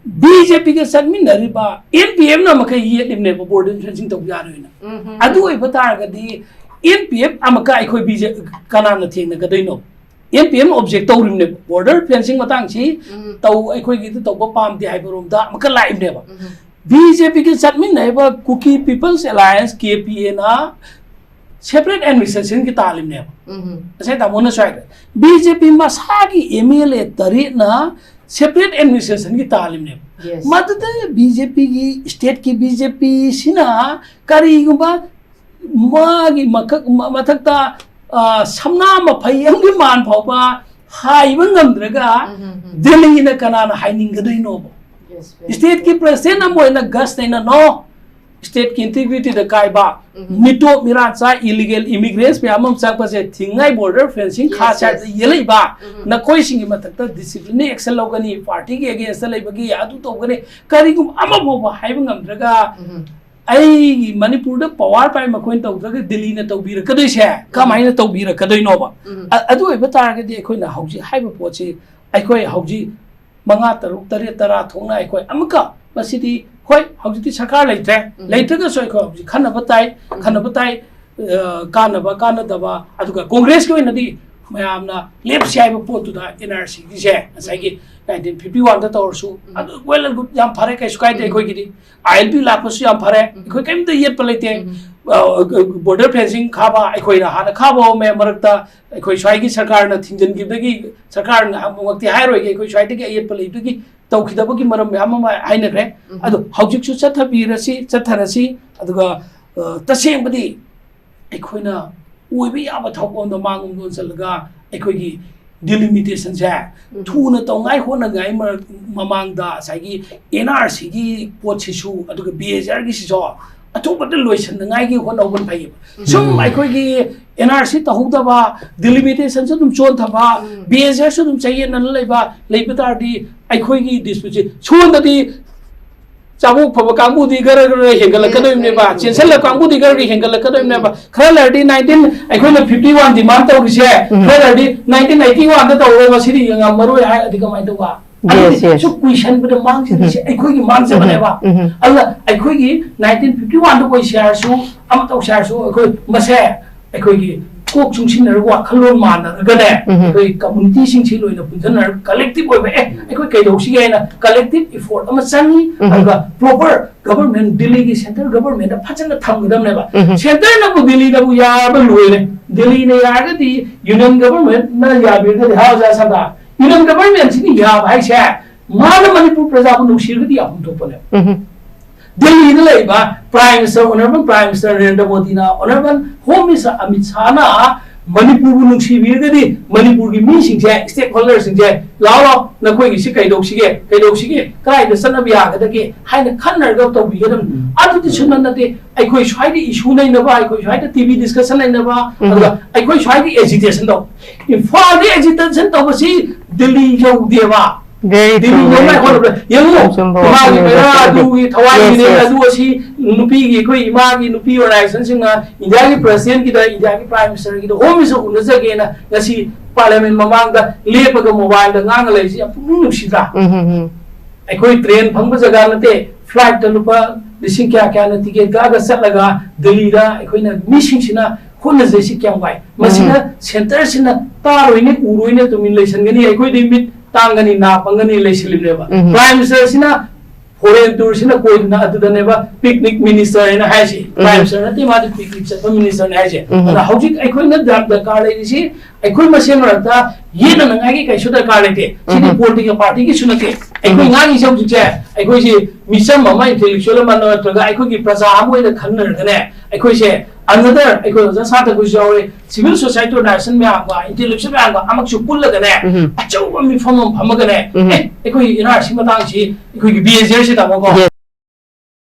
ꯕꯤ ꯖꯦ ꯄꯤꯒ ꯆꯠꯃꯤꯟꯅꯔꯤꯕ ꯑꯦꯟ ꯄꯤ ꯑꯦꯐꯅ ꯑꯃꯈꯛ ꯌꯦꯠꯂꯤꯕꯅꯦꯕ ꯕꯣꯔꯗꯔ ꯐꯦꯟꯁꯤꯡ ꯇꯧꯕ ꯌꯥꯔꯣꯏꯅ꯫ ꯎꯝ. ꯑꯗꯨ ꯑꯣꯏꯕ ꯇꯥꯔꯒꯗꯤ ꯑꯦꯟ ꯄꯤ ꯑꯦꯐ ꯑꯃꯀ ꯑꯩꯈꯣꯏ ꯕꯤ ꯖꯦ ꯀꯅꯥꯅ ꯊꯦꯡꯅꯒꯗꯣꯏꯅꯣ? ꯑꯦꯟ ꯄꯤ ꯑꯦꯐꯅ ꯑꯣꯕꯖꯦꯛ ꯇꯧꯔꯤꯕꯅꯦꯕ, ꯕꯣꯔꯗꯔ ꯐꯦꯟꯁꯤꯡ ꯃꯇꯥꯡꯁꯤ ꯎꯝ. ꯇꯧ, ꯑꯩꯈꯣꯏꯒꯤꯗꯤ ꯇꯧꯕ ꯄꯥꯝꯗꯦ ꯍꯥꯏꯕꯔꯣꯝꯗ ꯑꯃꯈꯛ ꯂꯥꯛꯏꯕꯅꯦꯕ꯫ ꯎꯝ. ꯕꯤ ꯖꯦ ꯄꯤꯒ ꯆꯠꯃꯤꯟꯅꯔꯤꯕ ꯀꯨꯀꯤ ꯄꯤꯄꯜꯁ ꯑꯦꯂꯥꯌꯟꯁ, ꯀꯦ ꯄꯤ ꯑꯦꯅ ꯁꯦꯄꯔꯦꯠ ꯑꯦꯗꯃꯤꯅꯤꯁꯇ꯭ꯔꯦꯁꯟꯒꯤ ꯇꯥꯜꯂꯤꯕꯅꯦꯕ꯫ ꯎꯝ. ꯉꯁꯥꯏ ꯇꯥꯃꯣꯅꯁꯨ ꯍꯥꯏꯈ꯭ꯔꯦ, ꯕꯤ ꯖꯦ ꯄꯤ ꯃꯁꯥꯒꯤ ꯑꯦꯝ ꯑꯦꯜ ꯑꯦ ꯇꯔꯦꯠꯅ ꯁꯦꯄꯔꯦꯠ ꯑꯦꯗꯃꯤꯅꯤꯁꯇ꯭ꯔꯦꯁꯟꯒꯤ ꯇꯥꯜꯂꯤꯕꯅꯦꯕ꯫ Yes. ꯃꯗꯨꯗ ꯕꯤ ꯖꯦ ꯄꯤꯒꯤ, ꯁ꯭ꯇꯦꯠꯀꯤ ꯕꯤ ꯖꯦ ꯄꯤꯁꯤꯅ ꯀꯔꯤꯒꯨꯝꯕ ꯃꯥꯒꯤ ꯃꯈꯛ-, ꯃ-, ꯃꯊꯛꯇ, ꯑ, ꯁꯝꯅꯥ ꯃꯐꯩ ꯑꯃꯒꯤ ꯃꯥꯟ ꯐꯥꯎꯕ ꯍꯥꯏꯕ ꯉꯝꯗ꯭ꯔꯒ ꯎꯝ, ꯎꯝ, ꯎꯝ. ꯗꯦꯜꯂꯤꯅ ꯀꯅꯥꯅ ꯍꯥꯏꯅꯤꯡꯒꯗꯣꯏꯅꯣꯕ? Yes, very ꯁ꯭ꯇꯦꯠꯀꯤ true. ꯄ꯭ꯔꯁꯤꯗꯦꯟ ꯑꯃ ꯑꯣꯏꯅ ꯒꯁ ꯂꯩꯅ, "No, ꯁ꯭ꯇꯦꯠꯀꯤ ꯏꯟꯇꯤꯒ꯭ꯔꯤꯇꯤꯗ ꯀꯥꯏꯕ, ꯎꯝ. ꯃꯤꯇꯣꯞ ꯃꯤꯔꯥꯟꯆꯥ, ꯏꯂꯤꯒꯦꯜ ꯏꯃꯤꯒ꯭ꯔꯦꯟꯁ ꯃꯌꯥꯝ ꯑꯃ ꯆꯪꯕꯁꯦ ꯊꯤꯡꯉꯥꯏ, ꯕꯣꯔꯗꯔ ꯐꯦꯟꯁꯤꯡ Yes, ꯈꯥꯁꯦ yes. ꯍꯥꯏꯕꯗ ꯌꯦꯜꯂꯛꯏꯕ, ꯎꯝ. ꯅꯈꯣꯏꯁꯤꯡꯒꯤ ꯃꯊꯛꯇ ꯗꯤꯁꯤꯄ꯭ꯂꯤꯅꯔꯤ ꯑꯦꯛꯁꯟ ꯂꯧꯒꯅꯤ, ꯄꯥꯔꯇꯤꯒꯤ ꯑꯦꯒꯦꯟꯁꯇ ꯂꯩꯕꯒꯤ ꯑꯗꯨ ꯇꯧꯒꯅꯤ", ꯀꯔꯤꯒꯨꯝꯕ ꯑꯃ ꯐꯥꯎꯕ ꯍꯥꯏꯕ ꯉꯝꯗ꯭ꯔꯒ, ꯎꯝ. ꯑꯩꯒꯤ ꯃꯅꯤꯄꯨꯔꯗ ꯄꯋꯥꯔ ꯄꯥꯏ ꯃꯈꯣꯏꯅ ꯇꯧꯗ꯭ꯔꯒ ꯗꯤꯜꯂꯤꯅ ꯇꯧꯕꯤꯔꯛꯀꯗꯣꯏꯁꯦ ꯀꯃꯥꯏꯅ ꯇꯧꯕꯤꯔꯛꯀꯗꯣꯏꯅꯣꯕ? ꯎꯝ. ꯑ-, ꯑꯗꯨ ꯑꯣꯏꯕ ꯇꯥꯔꯒꯗꯤ ꯑꯩꯈꯣꯏꯅ ꯍꯧꯖꯤꯛ ꯍꯥꯏꯕ ꯄꯣꯠꯁꯤ, ꯑꯩꯈꯣꯏ ꯍꯧꯖꯤꯛ ꯃꯉꯥ, ꯇꯔꯨꯛ, ꯇꯔꯦꯠ, ꯇꯔꯥ ꯊꯣꯛꯅ ꯑꯩꯈꯣꯏ ꯑꯃꯨꯛꯀ, ꯃꯁꯤꯗꯤ ꯍꯣꯏ, ꯍꯧꯖꯤꯛꯇꯤ ꯁꯔꯀꯥꯔ ꯂꯩꯇ꯭ꯔꯦ, ꯎꯝ. ꯂꯩꯇ꯭ꯔꯒꯁꯨ ꯑꯩꯈꯣꯏ ꯍꯧꯖꯤꯛ ꯈꯟꯅꯕ ꯇꯥꯏ, ꯎꯝ. ꯈꯟꯅꯕ ꯇꯥꯏ, ꯑ, ꯀꯥꯟꯅꯕ ꯀꯥꯟꯅꯗꯕ, ꯑꯗꯨꯒ ꯀꯣꯡꯒ꯭ꯔꯦꯁꯀꯤ ꯑꯣꯏꯅꯗꯤ ꯃꯌꯥꯝꯅ ꯂꯦꯞꯁꯤ ꯍꯥꯏꯕ ꯄꯣꯠꯇꯨꯗ ꯑꯦꯟ ꯑꯥꯔ ꯁꯤꯒꯤꯁꯦ ꯉꯁꯥꯏꯒꯤ ꯅꯥꯏꯟꯇꯤꯟ ꯐꯤꯐꯇꯤ ꯋꯥꯟꯗ ꯇꯧꯔꯁꯨ, ꯎꯝ. ꯑꯗꯨ well and good, ꯌꯥꯝ ꯐꯔꯦ, ꯀꯩꯁꯨ ꯀꯥꯏꯗꯦ꯫ ꯎꯝ. ꯑꯩꯈꯣꯏꯒꯤꯗꯤ ꯑꯥꯏ ꯑꯦꯜ ꯄꯤ ꯂꯥꯛꯄꯁꯨ ꯌꯥꯝ ꯐꯔꯦ, ꯎꯝ. ꯑꯩꯈꯣꯏ ꯀꯔꯤꯝꯇ ꯌꯦꯠꯄ ꯂꯩꯇꯦ꯫ ꯎꯝ. ꯑ, ꯕꯣꯔꯗꯔ ꯐꯦꯟꯁꯤꯡ ꯈꯥꯕ, ꯑꯩꯈꯣꯏꯅ ꯍꯥꯟꯅ ꯈꯥꯕ ꯍꯧꯔꯝꯃꯦ, ꯃꯔꯛꯇ ꯑꯩꯈꯣꯏ ꯁ꯭ꯋꯥꯏꯒꯤ ꯁꯔꯀꯥꯔꯅ ꯊꯤꯡꯖꯤꯟꯈꯤꯕꯗꯒꯤ, ꯁꯔꯀꯥꯔꯅ ꯑꯃꯨꯛꯃꯛꯇꯤ ꯍꯥꯏꯔꯣꯏꯒꯦ, ꯑꯩꯈꯣꯏ ꯁ꯭ꯋꯥꯏꯗꯒꯤ ꯑꯌꯦꯠꯄ ꯂꯩꯕꯒꯤ ꯇꯧꯈꯤꯗꯕꯒꯤ ꯃꯔꯝ ꯃꯌꯥꯝ ꯑꯃ ꯍꯥꯏꯅꯈ꯭ꯔꯦ꯫ ꯎꯝ. ꯑꯗꯣ ꯍꯧꯖꯤꯛꯁꯨ ꯆꯠꯊꯕꯤꯔꯁꯤ, ꯆꯠꯊꯔꯁꯤ, ꯑꯗꯨꯒ, ꯑ, ꯇꯁꯦꯡꯕꯗꯤ ꯑꯩꯈꯣꯏꯅ ꯑꯣꯏꯕ ꯌꯥꯕ ꯊꯕꯛ ꯑꯃꯗ ꯃꯥꯡꯂꯣꯝꯗ ꯑꯣꯟꯁꯤꯜꯂꯒ ꯑꯩꯈꯣꯏꯒꯤ ꯗꯤꯂꯤꯃꯤꯇꯦꯁꯟꯁꯦ ꯎꯝ. ꯊꯨꯅ ꯇꯧꯉꯥꯏ ꯍꯣꯠꯅꯉꯥꯏ ꯃꯔꯛ-, ꯃꯃꯥꯡꯗ ꯉꯁꯥꯏꯒꯤ ꯑꯦꯟ ꯑꯥꯔ ꯁꯤꯒꯤ ꯄꯣꯠꯁꯤꯁꯨ, ꯑꯗꯨꯒ ꯕꯤ ꯑꯦꯁ ꯑꯥꯔꯒꯤꯁꯤꯁꯨ ꯑꯊꯨꯕꯗ ꯂꯣꯏꯁꯤꯟꯅꯉꯥꯏꯒꯤ ꯍꯣꯠꯅꯍꯧꯕꯅ ꯐꯩꯌꯦꯕ꯫ ꯁꯨꯝ ꯑꯩꯈꯣꯏꯒꯤ N R C ꯇꯧꯍꯧꯗꯕ, ꯗꯤꯂꯤꯃꯤꯇꯦꯁꯟꯁꯨ ꯑꯗꯨꯝ ꯆꯣꯟꯊꯕ, ꯕꯤ ꯑꯦꯁ ꯑꯦꯐꯁꯨ ꯑꯗꯨꯝ ꯆꯌꯦꯠꯅꯅ ꯂꯩꯕ, ꯂꯩꯕ ꯇꯥꯔꯗꯤ ꯑꯩꯈꯣꯏꯒꯤ ꯗꯤꯁꯄ꯭ꯌꯨꯠꯁꯦ ꯁꯣꯝꯗꯗꯤ ꯆꯥꯕꯣꯛ ꯐꯕ ꯀꯥꯡꯕꯨꯗꯤ ꯒꯔ ꯒꯔ ꯍꯦꯟꯒꯠꯂꯛꯀꯗꯣꯏꯅꯦꯕ, ꯆꯦꯟꯁꯤꯜꯂꯛ ꯀꯥꯡꯕꯨꯗꯤ ꯒꯔ ꯒꯔ ꯍꯦꯟꯒꯠꯂꯛꯀꯗꯣꯏꯅꯦꯕ꯫ ꯈꯔ ꯂꯩꯔꯗꯤ nineteen, ꯑꯩꯈꯣꯏꯅ fifty one demand ꯇꯧꯔꯤꯁꯦ, ꯈꯔ ꯂꯩꯔꯗꯤ nineteen eighty one ꯗ ꯇꯧꯔꯒ ꯃꯁꯤꯗꯤ ꯉꯝꯃꯔꯣꯏ ꯍꯥꯏꯔꯗꯤ ꯀꯃꯥꯏꯅ ꯇꯧꯕ? ꯑꯗꯨꯗꯤ ꯁꯨꯝ ꯀꯨꯏꯁꯟꯕꯗ ꯃꯥꯡꯖꯗꯣꯏꯁꯦ ꯑꯩꯈꯣꯏꯒꯤ ꯃꯥꯡꯖꯕꯅꯦꯕ꯫ ꯑꯗꯨꯅ ꯑꯩꯈꯣꯏꯒꯤ nineteen fifty one ꯗ ꯑꯣꯏꯁꯦ ꯍꯥꯏꯔꯁꯨ, ꯑꯃ ꯇꯧꯁꯦ ꯍꯥꯏꯔꯁꯨ, ꯑꯩꯈꯣꯏ ꯃꯁꯦ ꯑꯩꯈꯣꯏꯒꯤ ꯀꯣꯛ ꯆꯨꯡꯁꯤꯟꯅꯔꯒ ꯋꯥꯈꯜꯂꯣꯟ ꯃꯥꯟꯅꯔꯒꯅꯦ, ꯑꯩꯈꯣꯏ ꯀꯝꯃꯨꯅꯤꯇꯤꯁꯤꯡꯁꯤ ꯂꯣꯏꯅ ꯄꯨꯟꯁꯤꯟꯅꯔꯒ collective ꯑꯣꯏꯕ, "ꯑꯦ, ꯑꯩꯈꯣꯏ ꯀꯩꯗꯧꯁꯤꯒꯦ?" ꯍꯥꯏꯅ collective effort ꯑꯃ ꯆꯪꯉꯤ꯫ ꯑꯗꯨꯒ proper government, ꯗꯤꯜꯂꯤꯒꯤ central government ꯐꯖꯅ ꯊꯝꯒꯗꯕꯅꯦꯕ꯫ Centre ꯅꯕꯨ ꯗꯤꯜꯂꯤꯗꯕꯨ ꯌꯥꯔꯕ ꯂꯣꯏꯔꯦ꯫ ꯗꯤꯜꯂꯤꯅ ꯌꯥꯔꯒꯗꯤ, union government ꯅ ꯌꯥꯕꯤꯔꯒꯗꯤ, ꯍꯥ, ꯑꯣꯖꯥ ꯁꯟꯗꯥ? Union government ꯁꯤꯅ ꯌꯥꯕ ꯍꯥꯏꯁꯦ, ꯃꯥꯅ ꯃꯅꯤꯄꯨꯔ ꯄ꯭ꯔꯖꯥꯕꯨ ꯅꯨꯡꯁꯤꯔꯒꯗꯤ ꯌꯥꯐꯝ ꯊꯣꯛꯄꯅꯦꯕ꯫ ꯗꯤꯜꯂꯤꯗ ꯂꯩꯕ Prime Minister, Honourable Prime Minister Narendra ꯃꯣꯗꯤꯅ, Honourable Home Minister ꯑꯃꯤꯠ ꯁꯥꯍꯅ ꯃꯅꯤꯄꯨꯔꯕꯨ ꯅꯨꯡꯁꯤꯕꯤꯔꯒꯗꯤ, ꯃꯅꯤꯄꯨꯔꯒꯤ ꯃꯤꯁꯤꯡꯁꯦ, stakeholder ꯁꯤꯡꯁꯦ, "ꯂꯥꯛꯑꯣ, ꯂꯥꯛꯑꯣ, ꯅꯈꯣꯏꯒꯤꯁꯤ ꯀꯩꯗꯧꯁꯤꯒꯦ, ꯀꯩꯗꯧꯁꯤꯒꯦ, ꯀꯗꯥꯏꯗ ꯆꯠꯅꯕ ꯌꯥꯒꯗꯒꯦ?" ꯍꯥꯏꯅ ꯈꯟꯅꯔꯒ ꯇꯧꯕꯤꯒꯗꯕꯅꯤ꯫ ꯑꯗꯨꯗꯤ ꯁꯨꯡꯅꯠ ꯅꯠꯇꯦ꯫ ꯑꯩꯈꯣꯏ ꯁ꯭ꯋꯥꯏꯗ issue ꯂꯩꯅꯕ, ꯑꯩꯈꯣꯏ ꯁ꯭ꯋꯥꯏꯗ T V discussion ꯂꯩꯅꯕ, ꯑꯗꯨꯒ ꯑꯩꯈꯣꯏ ꯁ꯭ꯋꯥꯏꯗ agitation ꯇꯧ꯫ ꯏꯝꯐꯥꯜꯗ agitation ꯇꯧꯕꯁꯤ Delhi ꯌꯧꯗꯦꯕ꯫ Very Delhi true, ꯌꯧꯅꯉꯥꯏ very true꯫ ꯍꯣꯠꯅꯕꯗ ꯌꯦꯡꯉꯨ, ꯑꯆꯨꯝꯕ ꯏꯃꯥꯒꯤ ꯋꯥꯐꯝꯅꯤ, ꯃꯩꯔꯥ very true꯫ ꯑꯗꯨꯒꯤ ꯊꯋꯥꯏꯒꯤꯅꯦ, Yes, yes꯫ ꯑꯗꯨ ꯑꯁꯤ ꯅꯨꯄꯤꯒꯤ, ꯑꯩꯈꯣꯏ ꯏꯃꯥꯒꯤ ꯅꯨꯄꯤ organization ꯁꯤꯡꯅ ꯏꯟꯗꯤꯌꯥꯒꯤ President ꯀꯤꯗ, ꯏꯟꯗꯤꯌꯥꯒꯤ Prime Minister ꯒꯤꯗ, Home Minister ꯎꯅꯖꯒꯦꯅ ꯉꯁꯤ Parliament ꯃꯃꯥꯡꯗ ꯂꯦꯞꯄꯒ mobile ꯗ ꯉꯥꯡꯉ ꯂꯩꯔꯤꯁꯤ ꯌꯥꯝ ꯄꯨꯛꯅꯤꯡ ꯅꯨꯡꯁꯤꯗ꯭ꯔꯥ? ꯑꯩꯈꯣꯏ train ꯐꯪꯕ ꯖꯒꯥ ꯅꯠꯇꯦ, flight ꯇ ꯂꯨꯄꯥ ꯂꯤꯁꯤꯡ ꯀꯌꯥ ꯀꯌꯥꯅ ticket ꯀꯛꯑꯒ ꯆꯠꯂꯒ ꯗꯤꯜꯂꯤꯗ ꯑꯩꯈꯣꯏꯅ ꯃꯤꯁꯤꯡꯁꯤꯅ ꯍꯣꯠꯅꯖꯩꯁꯤ ꯀꯌꯥꯝ ꯋꯥꯏ꯫ ꯃꯁꯤꯅ Centre ꯁꯤꯅ ꯇꯥꯔꯣꯏꯅꯦ, ꯎꯔꯣꯏꯅꯦ, ꯇꯨꯃꯤꯟ ꯂꯩꯁꯟꯒꯅꯤ, ꯑꯩꯈꯣꯏꯗꯤ ꯃꯤꯠ ꯇꯥꯡꯒꯅꯤ, ꯅꯥ ꯄꯪꯒꯅꯤ ꯂꯩꯁꯤꯜꯂꯤꯕꯅꯦꯕ꯫ Prime Minister ꯁꯤꯅ foreign tour ꯁꯤꯅ ꯀꯣꯏꯗꯅ ꯑꯗꯨꯗꯅꯦꯕ picnic minister ꯍꯥꯏꯅ ꯍꯥꯏꯁꯦ꯫ Prime Minister ꯅꯠꯇꯦ, ꯃꯥꯗꯤ picnic ꯆꯠꯄ minister ꯅꯦ ꯍꯥꯏꯁꯦ꯫ ꯑꯗꯨꯅ ꯍꯧꯖꯤꯛ ꯑꯩꯈꯣꯏꯅ ꯗꯔ-, ꯗꯔꯀꯥꯔ ꯂꯩꯔꯤꯁꯤ ꯑꯩꯈꯣꯏ ꯃꯁꯦꯟ ꯃꯔꯛꯇ ꯌꯦꯠꯅꯅꯉꯥꯏꯒꯤ ꯀꯩꯁꯨ ꯗꯔꯀꯥꯔ ꯂꯩꯇꯦ꯫ ꯁꯤꯗꯤ political party ꯒꯤꯁꯨ ꯅꯠꯇꯦ꯫ ꯑꯩꯈꯣꯏ ꯉꯥꯡꯉꯤꯁꯦ ꯍꯧꯖꯤꯛꯁꯦ, ꯑꯩꯈꯣꯏꯁꯤ ꯃꯤꯆꯝ ꯑꯃ, intellectual ꯑꯃ ꯅꯠꯇ꯭ꯔꯒ ꯑꯩꯈꯣꯏꯒꯤ ꯄ꯭ꯔꯖꯥ ꯑꯃ ꯑꯣꯏꯅ ꯈꯟꯅꯔꯒꯅꯦ, ꯑꯩꯈꯣꯏꯁꯦ another, ꯑꯩꯈꯣꯏ ꯑꯣꯖꯥ ꯁꯥꯇ꯭ꯔꯈꯣꯏꯁꯨ ꯌꯥꯎꯔꯦ, civil society organization ꯃꯌꯥꯝꯒ, intellectual ꯃꯌꯥꯝꯒ ꯑꯃꯛꯁꯨ ꯄꯨꯜꯂꯒꯅꯦ, ꯑꯆꯧꯕ ꯃꯤꯐꯝ ꯑꯃ ꯐꯝꯃꯒꯅꯦ, ꯑꯦ, ꯑꯩꯈꯣꯏ N R C ꯃꯇꯥꯡꯁꯤ, ꯑꯩꯈꯣꯏꯒꯤ B S F ꯁꯤ ꯇꯥꯃꯣꯀꯣ,